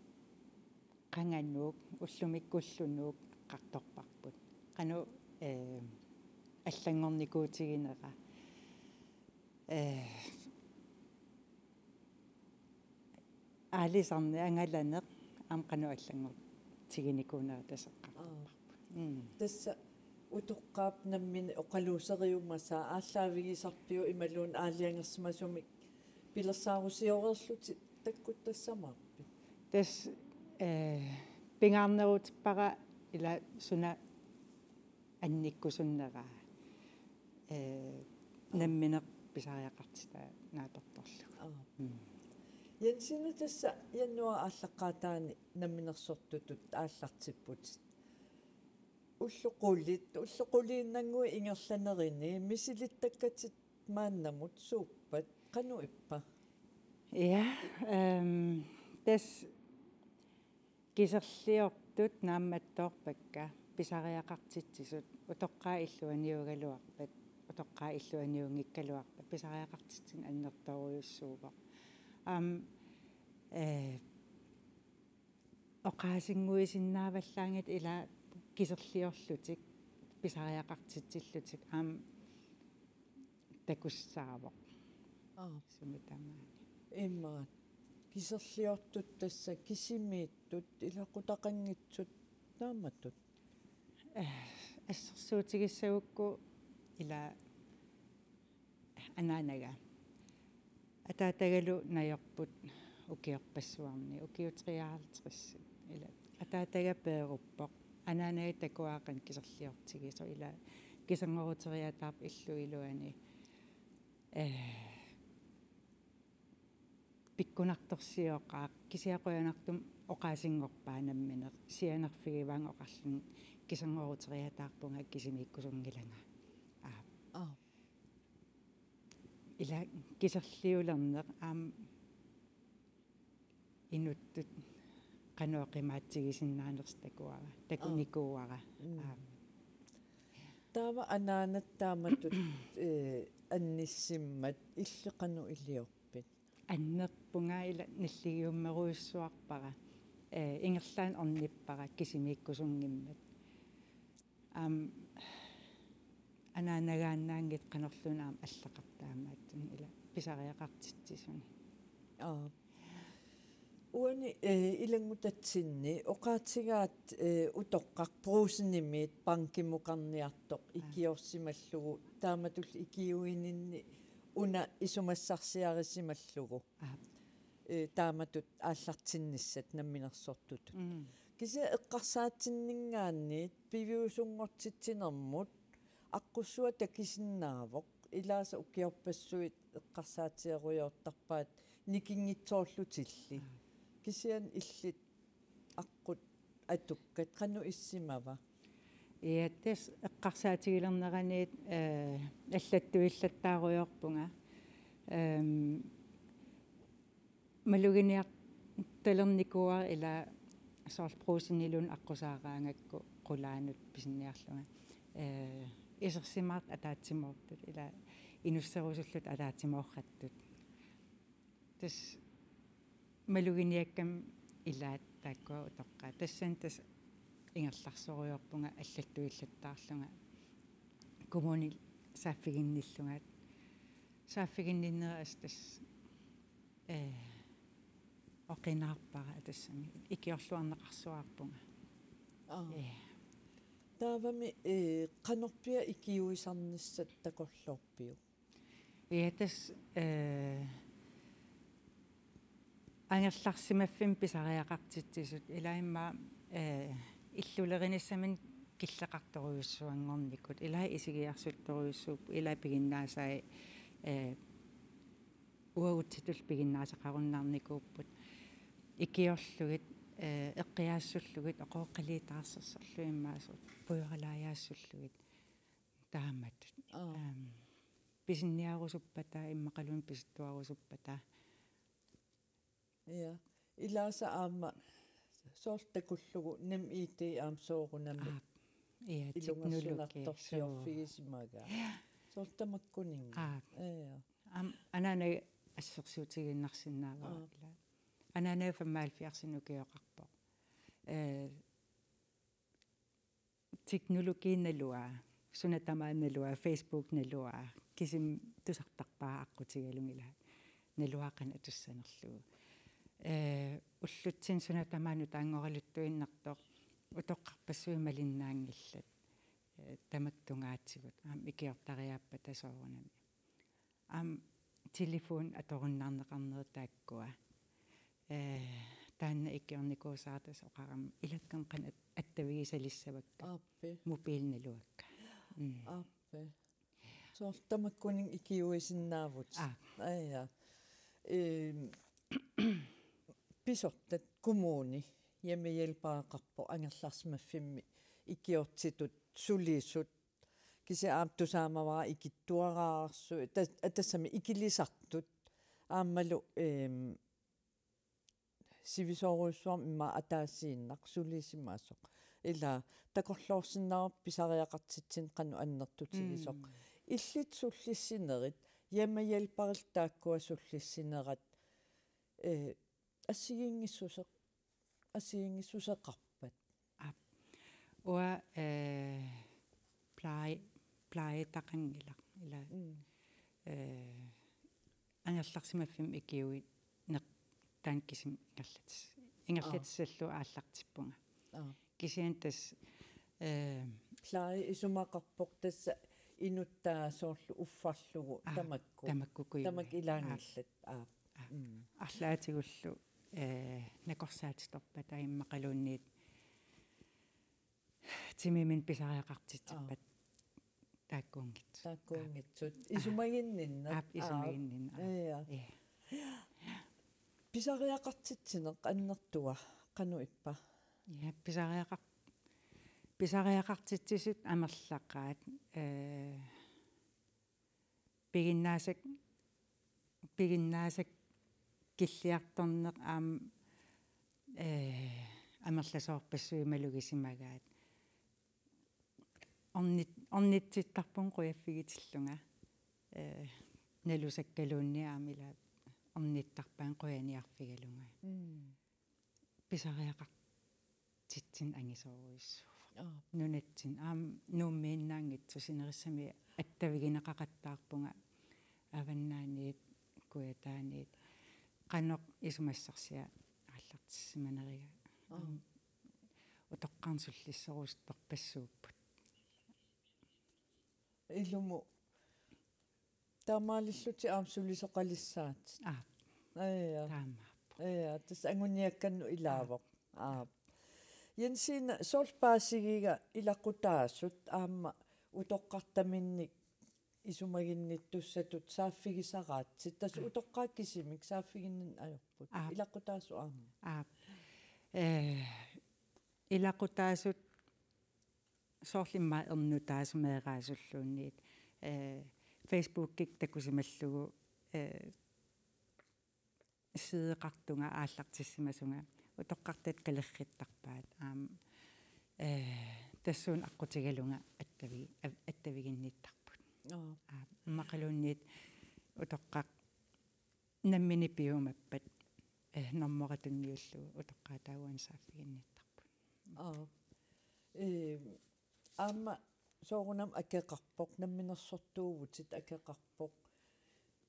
qanganuuk, ullumikkullunuuk eqqartorparput. Qanoq, eh, allanngornikuutiginera. Eh, aalisarneq angalaneq aamma qanoq allanngortiginikuunera tassa eqqartorparput. Mm. Tassa utoqqaap nammineq oqaluuseriumasaa aallaavigisarpiuk imaluunniit aalajangersimasumik pilersaarusioreerlutit takkuttassamaappit? Tassa, eh, pingaarnerutippara ila suna annikkusunnera, eh, nammineq pisariaqartitaa naapertorlugu. Aap. Mm. Jensen, tassa januaarip aallaqqaataani namminersortutut aallartipputit. Ullut qulit, ullut quliinnannguit ingerlanerini misilittakkatit maannamut suuppat, qanoq ippa? Ja, ehm, tassa kiserliortut naammattoorpakka pisariaqartitsisut, utoqqaat illuanniugaluarpat, utoqqaat illuanniunngikkaluarpat, pisariaqartitsineq annertoorujussuuvoq. Aamma, eh, oqaasinnguisinnaavallaanngitsut ila kiserliorlutik, pisariaqartitsillutik, aamma takussaavoq. Aap. Sumi tamaani. Imaat. Kiserliortut tassa kisimiittut, ilaqutaqanngitsut taamatut. Eh, assersuutigissagukku ila anaanaga. Ataatagalu najorput ukiorpassuarni, ukiut treoghalvtreds. Ila ataataga peeruppoq. Anaanaga takuaqqat kiserliortigisoq ila kiserngoruteriataarpoq illup iluani. Eh, pikkunartorsioqaaq, kisianni qujanartumik oqaasinngorpaa nammineq, sianerfigivaanga oqarluni kiserngoruteriataarpunga kisimiikkusunngilanga. Aap. Aap. Ila kiserliulerneq aamma inuttut qanoq oqimaatsigisinnaanersoq takuara, takunikuuara. Mm. Aap. Taava anaanat taamatut, eh, annissimmat illit qanoq iliorpit? Annerpunga ila nalligiummerujussuarpara. Eh, ingerlaannaq ornippara kisimiikkusunngimmat. Aamma anaanagaannaanngitsoq qanorluunniit aamma allaqartaamaatsuni ila pisariaqartitsisuni. Aap. Uani, eh, ilanngutatsinni oqaatigaat, eh, utoqqaq Brugsenimiit bankimukarniartoq, aap, ikiorsimallugu taamatullu ikiuininni una isumassarsiarisimallugu. Aap. Eh, taamatut aallartinnissat namminersortutut. Mm. Kisianni eqqarsaatinninngaanniit piviusunngortitsinermut aqqussuaq takisinnaavoq, ilaasa ukiorpassuit eqqarsaatigerujoortarpaat nikinngitsoorlutilli. Aap. Kisianni illit aqqut atukkat qanoq issimava? Ja, tassa eqqarsaatigilerneraniit, eh, allattuillattaarujoorpunga. Ehm, maluginiartalernikuuara ila soorlu Brugseniluunniit aqqusaaraangakku qulaanut pisiniarlunga. Eh, isersimaartut ataatsimoortut, ila inusserusullutik ataatsimoortut. Tassa maluginiakkami ilaat taakkua utoqqaat. Tassani tassa ingerlarsorujoorpunga allattuillattaarlunga kommuni saaffiginnillunga. Saaffiginninnera assut tassa, eh, oqinaarpara tassami ikiorluarneqarsuarpunga. Aa. Eh. Taavami, eh, qanorpiaq ikiuisarnissat takorloorpiuk? Ja, tassa, eh, angerlarsimaffimmik pisariaqartitsisut ila immaqa, eh, illulerinissaminnik killeqartorujussuanngornikut, ila isigiarsuttorujussuupput, ila piginnaasai, eh, uagutsitut piginnaasaqarunnaarnikuupput. Ikiorlugit, eh, eqqiaassullugit, oqooqqaliitaarsersorlugit immaqa soorlu pujoralaajaassullugit. Taamatut. Aa. Aam, pisiniarusuppata, immaqaluunniit pisuttuarusuppata. Ja. Ilaasa aamma soorlu takullugu NemID aamma soorunami. Aap. Ja, teknologi, ilungersunartorsiorfigisimagaat. Soo. Ja. Soorlu tamakkuninnga. Aap. Ja. Aamma anaanaga assersuutigiinnarsinnaavara. Aap. Ila. Anaanaga femoghalvfjerdsinik ukioqarpoq. Eh, teknologi naluaa, suna tamaat naluaa, Facebook naluaa, kisimi tusartarpara aqqutigalugu ila naluara qanoq atussanerlugu. Eh, ullutsinni suna tamaat nutaanngoraluttuinnartoq utoqqarpassuit malinnaanngillat. Eh, tamakku tungaatigut, aamma ikiortariaappata soorunami. Aamma telefoni atorunnaarneqarnerit taakkua. Eh, taanna ikiornikuusara tassa oqarama ilakkanni qanoq at-, attavigisalissavakka. Aappi. Mobiili naluakka. Mm. Aappi. Soorlu tamakkuninnga ikiuisinnaavutit. Aa. Aja. Ehm, pisortat kommuni hjemmehjælpereqarpoq angerlarsimaffimmi ikiortitut sulisut. Kisianni aamma tusaamavara ikittuaraarsut, ta-, tassami ikilisartut. Aammalu, ehm, sivisoorujussuarmi immaqa ataasiinnaq sulisimasoq. Ila takorloorsinnaavarput pisariaqartitsineq qanoq annertutigisoq. Mm. Illit sullissinerit, hjemmehjælperillu taakkua sullissinerat, eh, assigiinngissuseq-, assigiinngissuseqarpat? Aap. Uanga, eh, pleje-, plejetaqanngilaq. Ila, mm, eh, angerlarsimaffimmi ikiuineq taanna kisimi ingerlatis-, ingerlatissallugu, aa, aallartippunga. Aa. Kisianni tassa, eh, pleje isumaqarpoq tassa inuttaa soorlu uffarlugu, aa, tamakku. Tamakkukujuit. Tamakku ilaanngillat. Aa. Aa. Aa. Mm. Arlaatigullu, eh, nakorsaatitorpata immaqaluunniit timiminnut pisariaqartitsippat. Aa. Taakkuunngitsut. Taakkuunngitsut. Aa. Isumaginninnaq. Aap, isumaginninnaq. Aap. Ja. Ja. Pisariaqartitsineq annertua qanoq ippa? Ja, pisariaqar-, pisariaqartitsisut amerlaqaat, eh, piginnaasat-, piginnaasakilliartorneq aamma, eh, amerlasoorpassuit malugisimagaat. Ornit-, ornitsittarpunga qujaffigitillunga. Eh, nalusakkaluunniit aamma ila ornittarpaannga qujaniarfigalunga. Mm. Pisariaqartitsineq angisoorujussuuvoq. Aap. Nunatsinni aamma Nuummiinnaanngitsoq, sinerissami attavigineqaqattaarpunga Avannaaniit, Kujataaniit, qanoq isumassarsiat aallartissimaneriga. Aap. Aamma utoqqarnut sullissorusuttorpassuupput. Ilumut taamaalillutit aamma sulisoqalissaatit. Aap. Aja. Taamaappoq. Aja, tassa anguniakkannut ilaavoq. Aap. Aap. Jensine, soorlu paasigiga ilaqutaasut aamma utoqqartaminnik isumaginnittussatut saaffigisaraatsit. Tassa, aap, utoqqaat kisimik saaffiginninneq ajorput. Aap. Ilaqutaasut aamma. Aap. Eh, Ilaqutaasut soorlu immaqa ernutaasut meeraasulluunniit, eh, Facebookikkut takusimallugu, eh, sideqartunga aallartissimasunga utoqqartut kalerrittarpaat aamma, eh, tassuuna aqqutigalunga attavi-, av-, attaviginnittarput. Aa. Aa, immaqaluunniit utoqqaq nammineq piumappat, eh, normoq tunniullugu utoqqaat taaguanni saaffiginnittarput. Aa. Ee, aamma soorunami akeqarpoq, namminersortuuvutit akeqarpoq.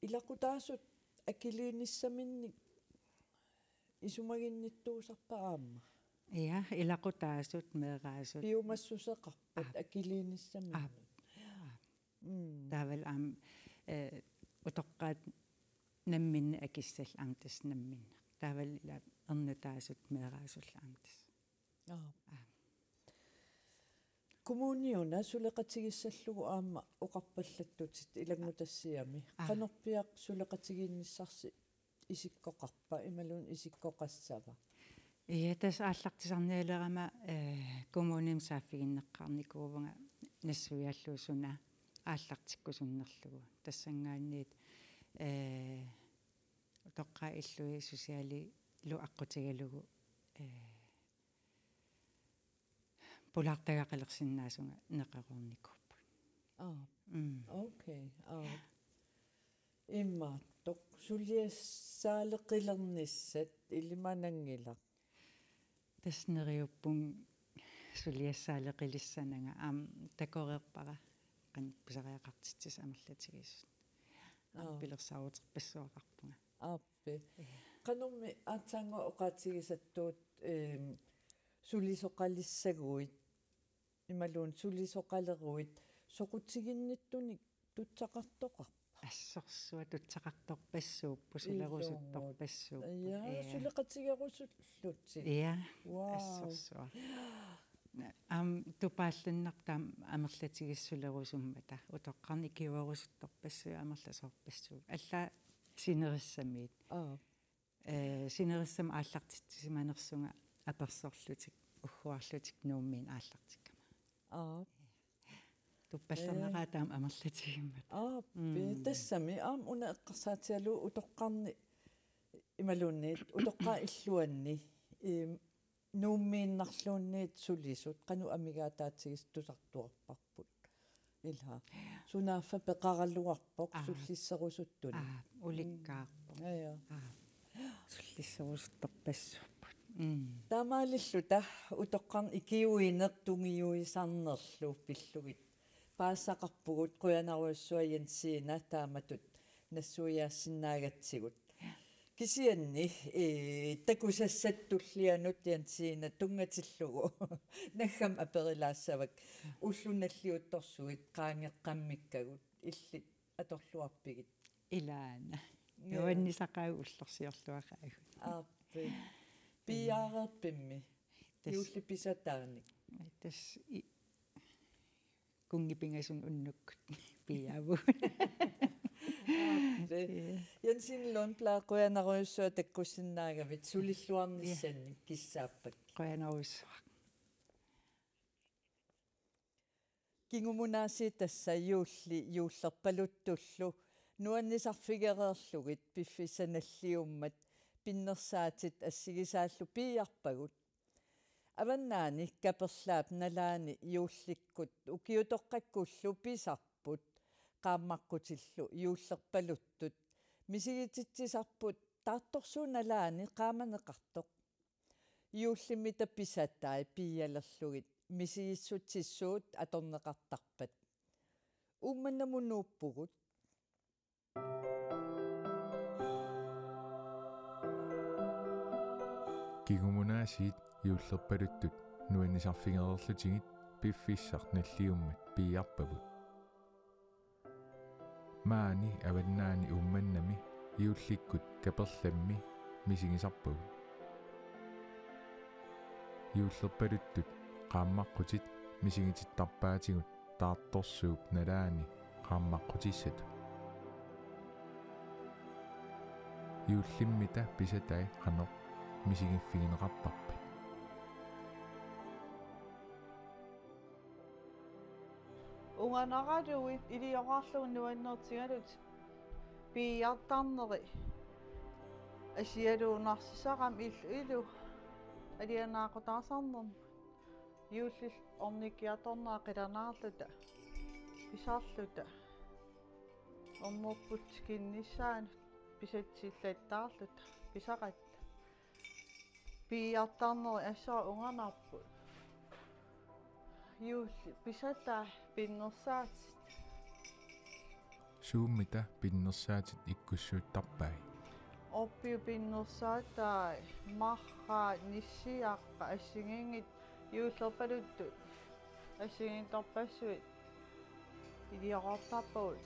Ilaqutaasut akiliinissaminnik isumaginnittuusarpa aamma? Ja, ilaqutaasut, meeraasut. Piumassuseqarpat Aap. akiliinissaminnik? Aap. Aap. Mm. Taavalu aamma, eh, utoqqaat namminneq akissallu aamma tassa namminneq. Taavalu ila ernutaasut meeraasullu aamma tassa. Aap. Aap. Kommuniuna suleqatigissallugu aamma oqarpallattutit ilanngutassiami. Aap. Qanorpiaq suleqatigiinnissarsi isikkoqarpa imaluunniit isikkoqassava? Ja, tassa aallartisarnialerama, eh, kommunimi saaffiginneqqaarnikuuvunga nassuiaallugu suna aallartikkusunnerlugu. Tassanngaanniit, eh, utoqqaat illui socialilu aqqutigalugu, eh, pulaartagaqalersinnaasunga neqeroornikuupput. Aa. Mm. Okay, aa. Imaattoq suliassaaleqilernissat ilimananngilaq. Tassa neriuppunga suliassaaleqilissananga aamma takoreerpara qanoq pisariaqartitsisut amerlatigisut. Aamma Aa. pilersaaruterpassuaqarpunga. Aappi. Ee. Qanormi aatsaannguaq oqaatigisattut, eem, sulisoqalissaguit imaluunniit sulisoqaleruit soqutiginnittunik tutsaqartoqarpa? Assorsuaq tutsaqartorpassuupput, Ilumut. sulerusuttorpassuupput. Ja, Ee. suleqatigerusullutit. Ja, Wow. assorsuaq. Aamma tupaallannartut aamma amerlatigisut sulerusummata. Utoqqarnik ikiuerusuttorpassuit amerlasoorpassuit. Allaat sinerissamiit. Aa. Eh, sinerissami aallartitsisimanersunga apersorlutik, ugguarlutik Nuummiinnaq aallartikkama. Aap. Tupaallannaraat Ee. taama amerlatigimmata. Aap, Mm. tassami aamma una eqqarsaatigalugu utoqqarni imaluunniit utoqqaat illuanni, eem, Nuummiinnarluunniit sulisut qanoq amigaataatigisut tusartuarparput. Ilaa. Sunaaffa peqaraluarpoq Aap. sullisserusuttunik. Aap, ulikkaarpoq. Mm. Ja, ja. Aap. Sullisserusuttorpassuupput. Mm. Taamaalilluta utoqqarnik ikiuineq tungiuisarnerlu pillugit paasisaqarpugut, qujanarujussuaq Jensine taamatut nassuiaassinnaagatsigit. Kisianni, ee, takusassat tullianut Jensine tunngatillugu naggammik aperilaassavakka. Ullut nalliuttorsuit qaangeqqammikkagut illit atorluarpigit? Ilaana. Ja. Nuannisaqaagut ullorsiorluaqaagut. Aappi. Piiaareerpimmi? Tassa. Juulli pisataanik. Tassa i-, kunngipingasunut unnukkut piiaavugut. Aappi. Ja. Jensine Lundblad, qujanarujussuaq takkussinnaagavit, sulilluarnissannik Ja. kissaappakkit. Qujanarujussuaq. Kingumut aasiit tassa juulli juullerpaluttullu nuannisarfigereerlugit piffissaq nalliummat pinnersaatit assigisaallu piiarpagut. Avannaani Kaperlaap nalaani juullikkut ukiutoqqakkullu pisarput qaammaqqutillu juullerpaluttut misigititsisarput taartorsuup nalaani qaamaneqartoq. Juullimmita pisatai piialerlugit misigissutsissuut atorneqartarpat. Uummannamut nuuppugut. Kingumut aasiit juullerpaluttut nuannisarfigereerlutigit piffissaq nalliummat piiarpagut. Maani Avannaani Uummannami juullikkut Kaperlammi misigisarpagut. Juullerpaluttut qaammaqqutit misigitittarpaatigut taartorsuup nalaani qaammaqqutissatut. Juullimmita pisatai qanoq misigiffigineqartarpat. Unganaraluit iliorarlugu nuannertigalutik piiartarneri asialuunnarsisarami illu ilu alianaaqutaasarnermut juullillu ornikkiartornera qilanaarluta pisarluta ornerput kinnissaanut pisatsillattaarluta pisaqatta. Piiartarneri assut unganarput. Juulli pisatai pinnersaatit. Suummita pinnersaatit ikkussuuttarpai? Orpiup pinnersaatai marraat, nissiaqqat, assigiinngitsut, juullerpaluttut assigiinngitsorpassuit iliorartarpagut.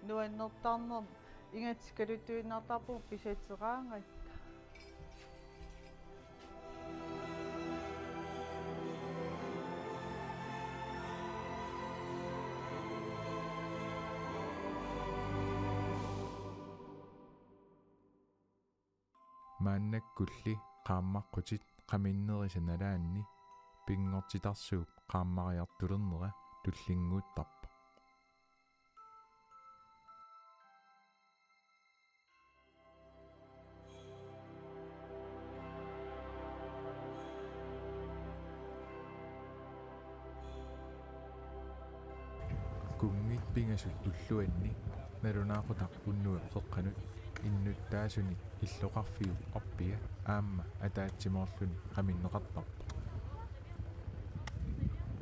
Nuannertarnermik ingatikkaluttuinnartarpugut pisatseraangatta. Maannakkulli qaammaqqutit qaminnerisa nalaanni Pinngortitarsuup qaammariartulernera tullinnguuttarpoq. Kunngit pingasut ulluanni nalunaaqutaq unnuap qeqqanut innuttaasunik illoqarfiup orpia aamma ataatsimoorluni qaminneqartarpoq.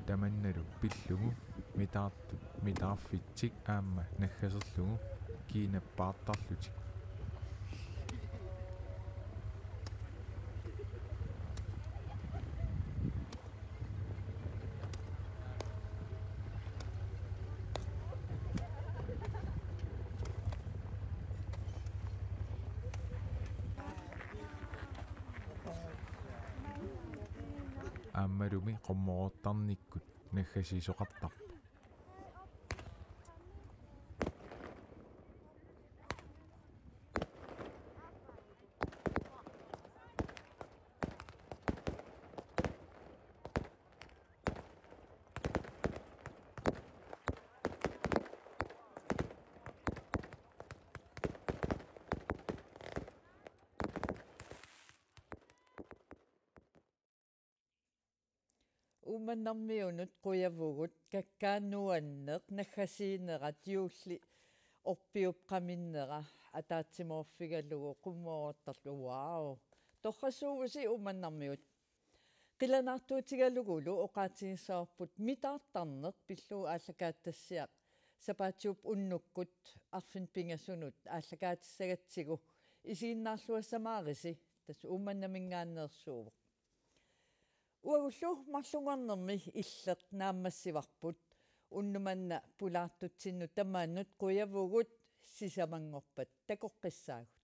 Tamannalu pillugu mitaartut mitaarfitsik aamma naggaserlugu kiinappaartarlutik. Aammalumi qummoroortarnikkut naggasiisoqartarpoq. Uummannarmiunut qujavugut, kakkaak nuanneq, naggasiinerat, juulli orpiup qaminnera ataatsimoorfigalugu qummoroortarlugu. Wow. Torrassuuvusi Uummannarmiut. Qilanaartuutigalugulu oqaatigissavarput mitaartarneq pillugu aallakaatitassiaq sapaatiup unnukkut arfineq-pingasunut aallakaatissagatsigu isiginnaarluassamaarisi, tassa Uummannaminngaanneersuuvoq. Uagullu marlunngornermi Illeq naammassivarput, unnuk manna pulaartutsinnut tamanut qujavugut, sisamanngorpat takoqqissaagut.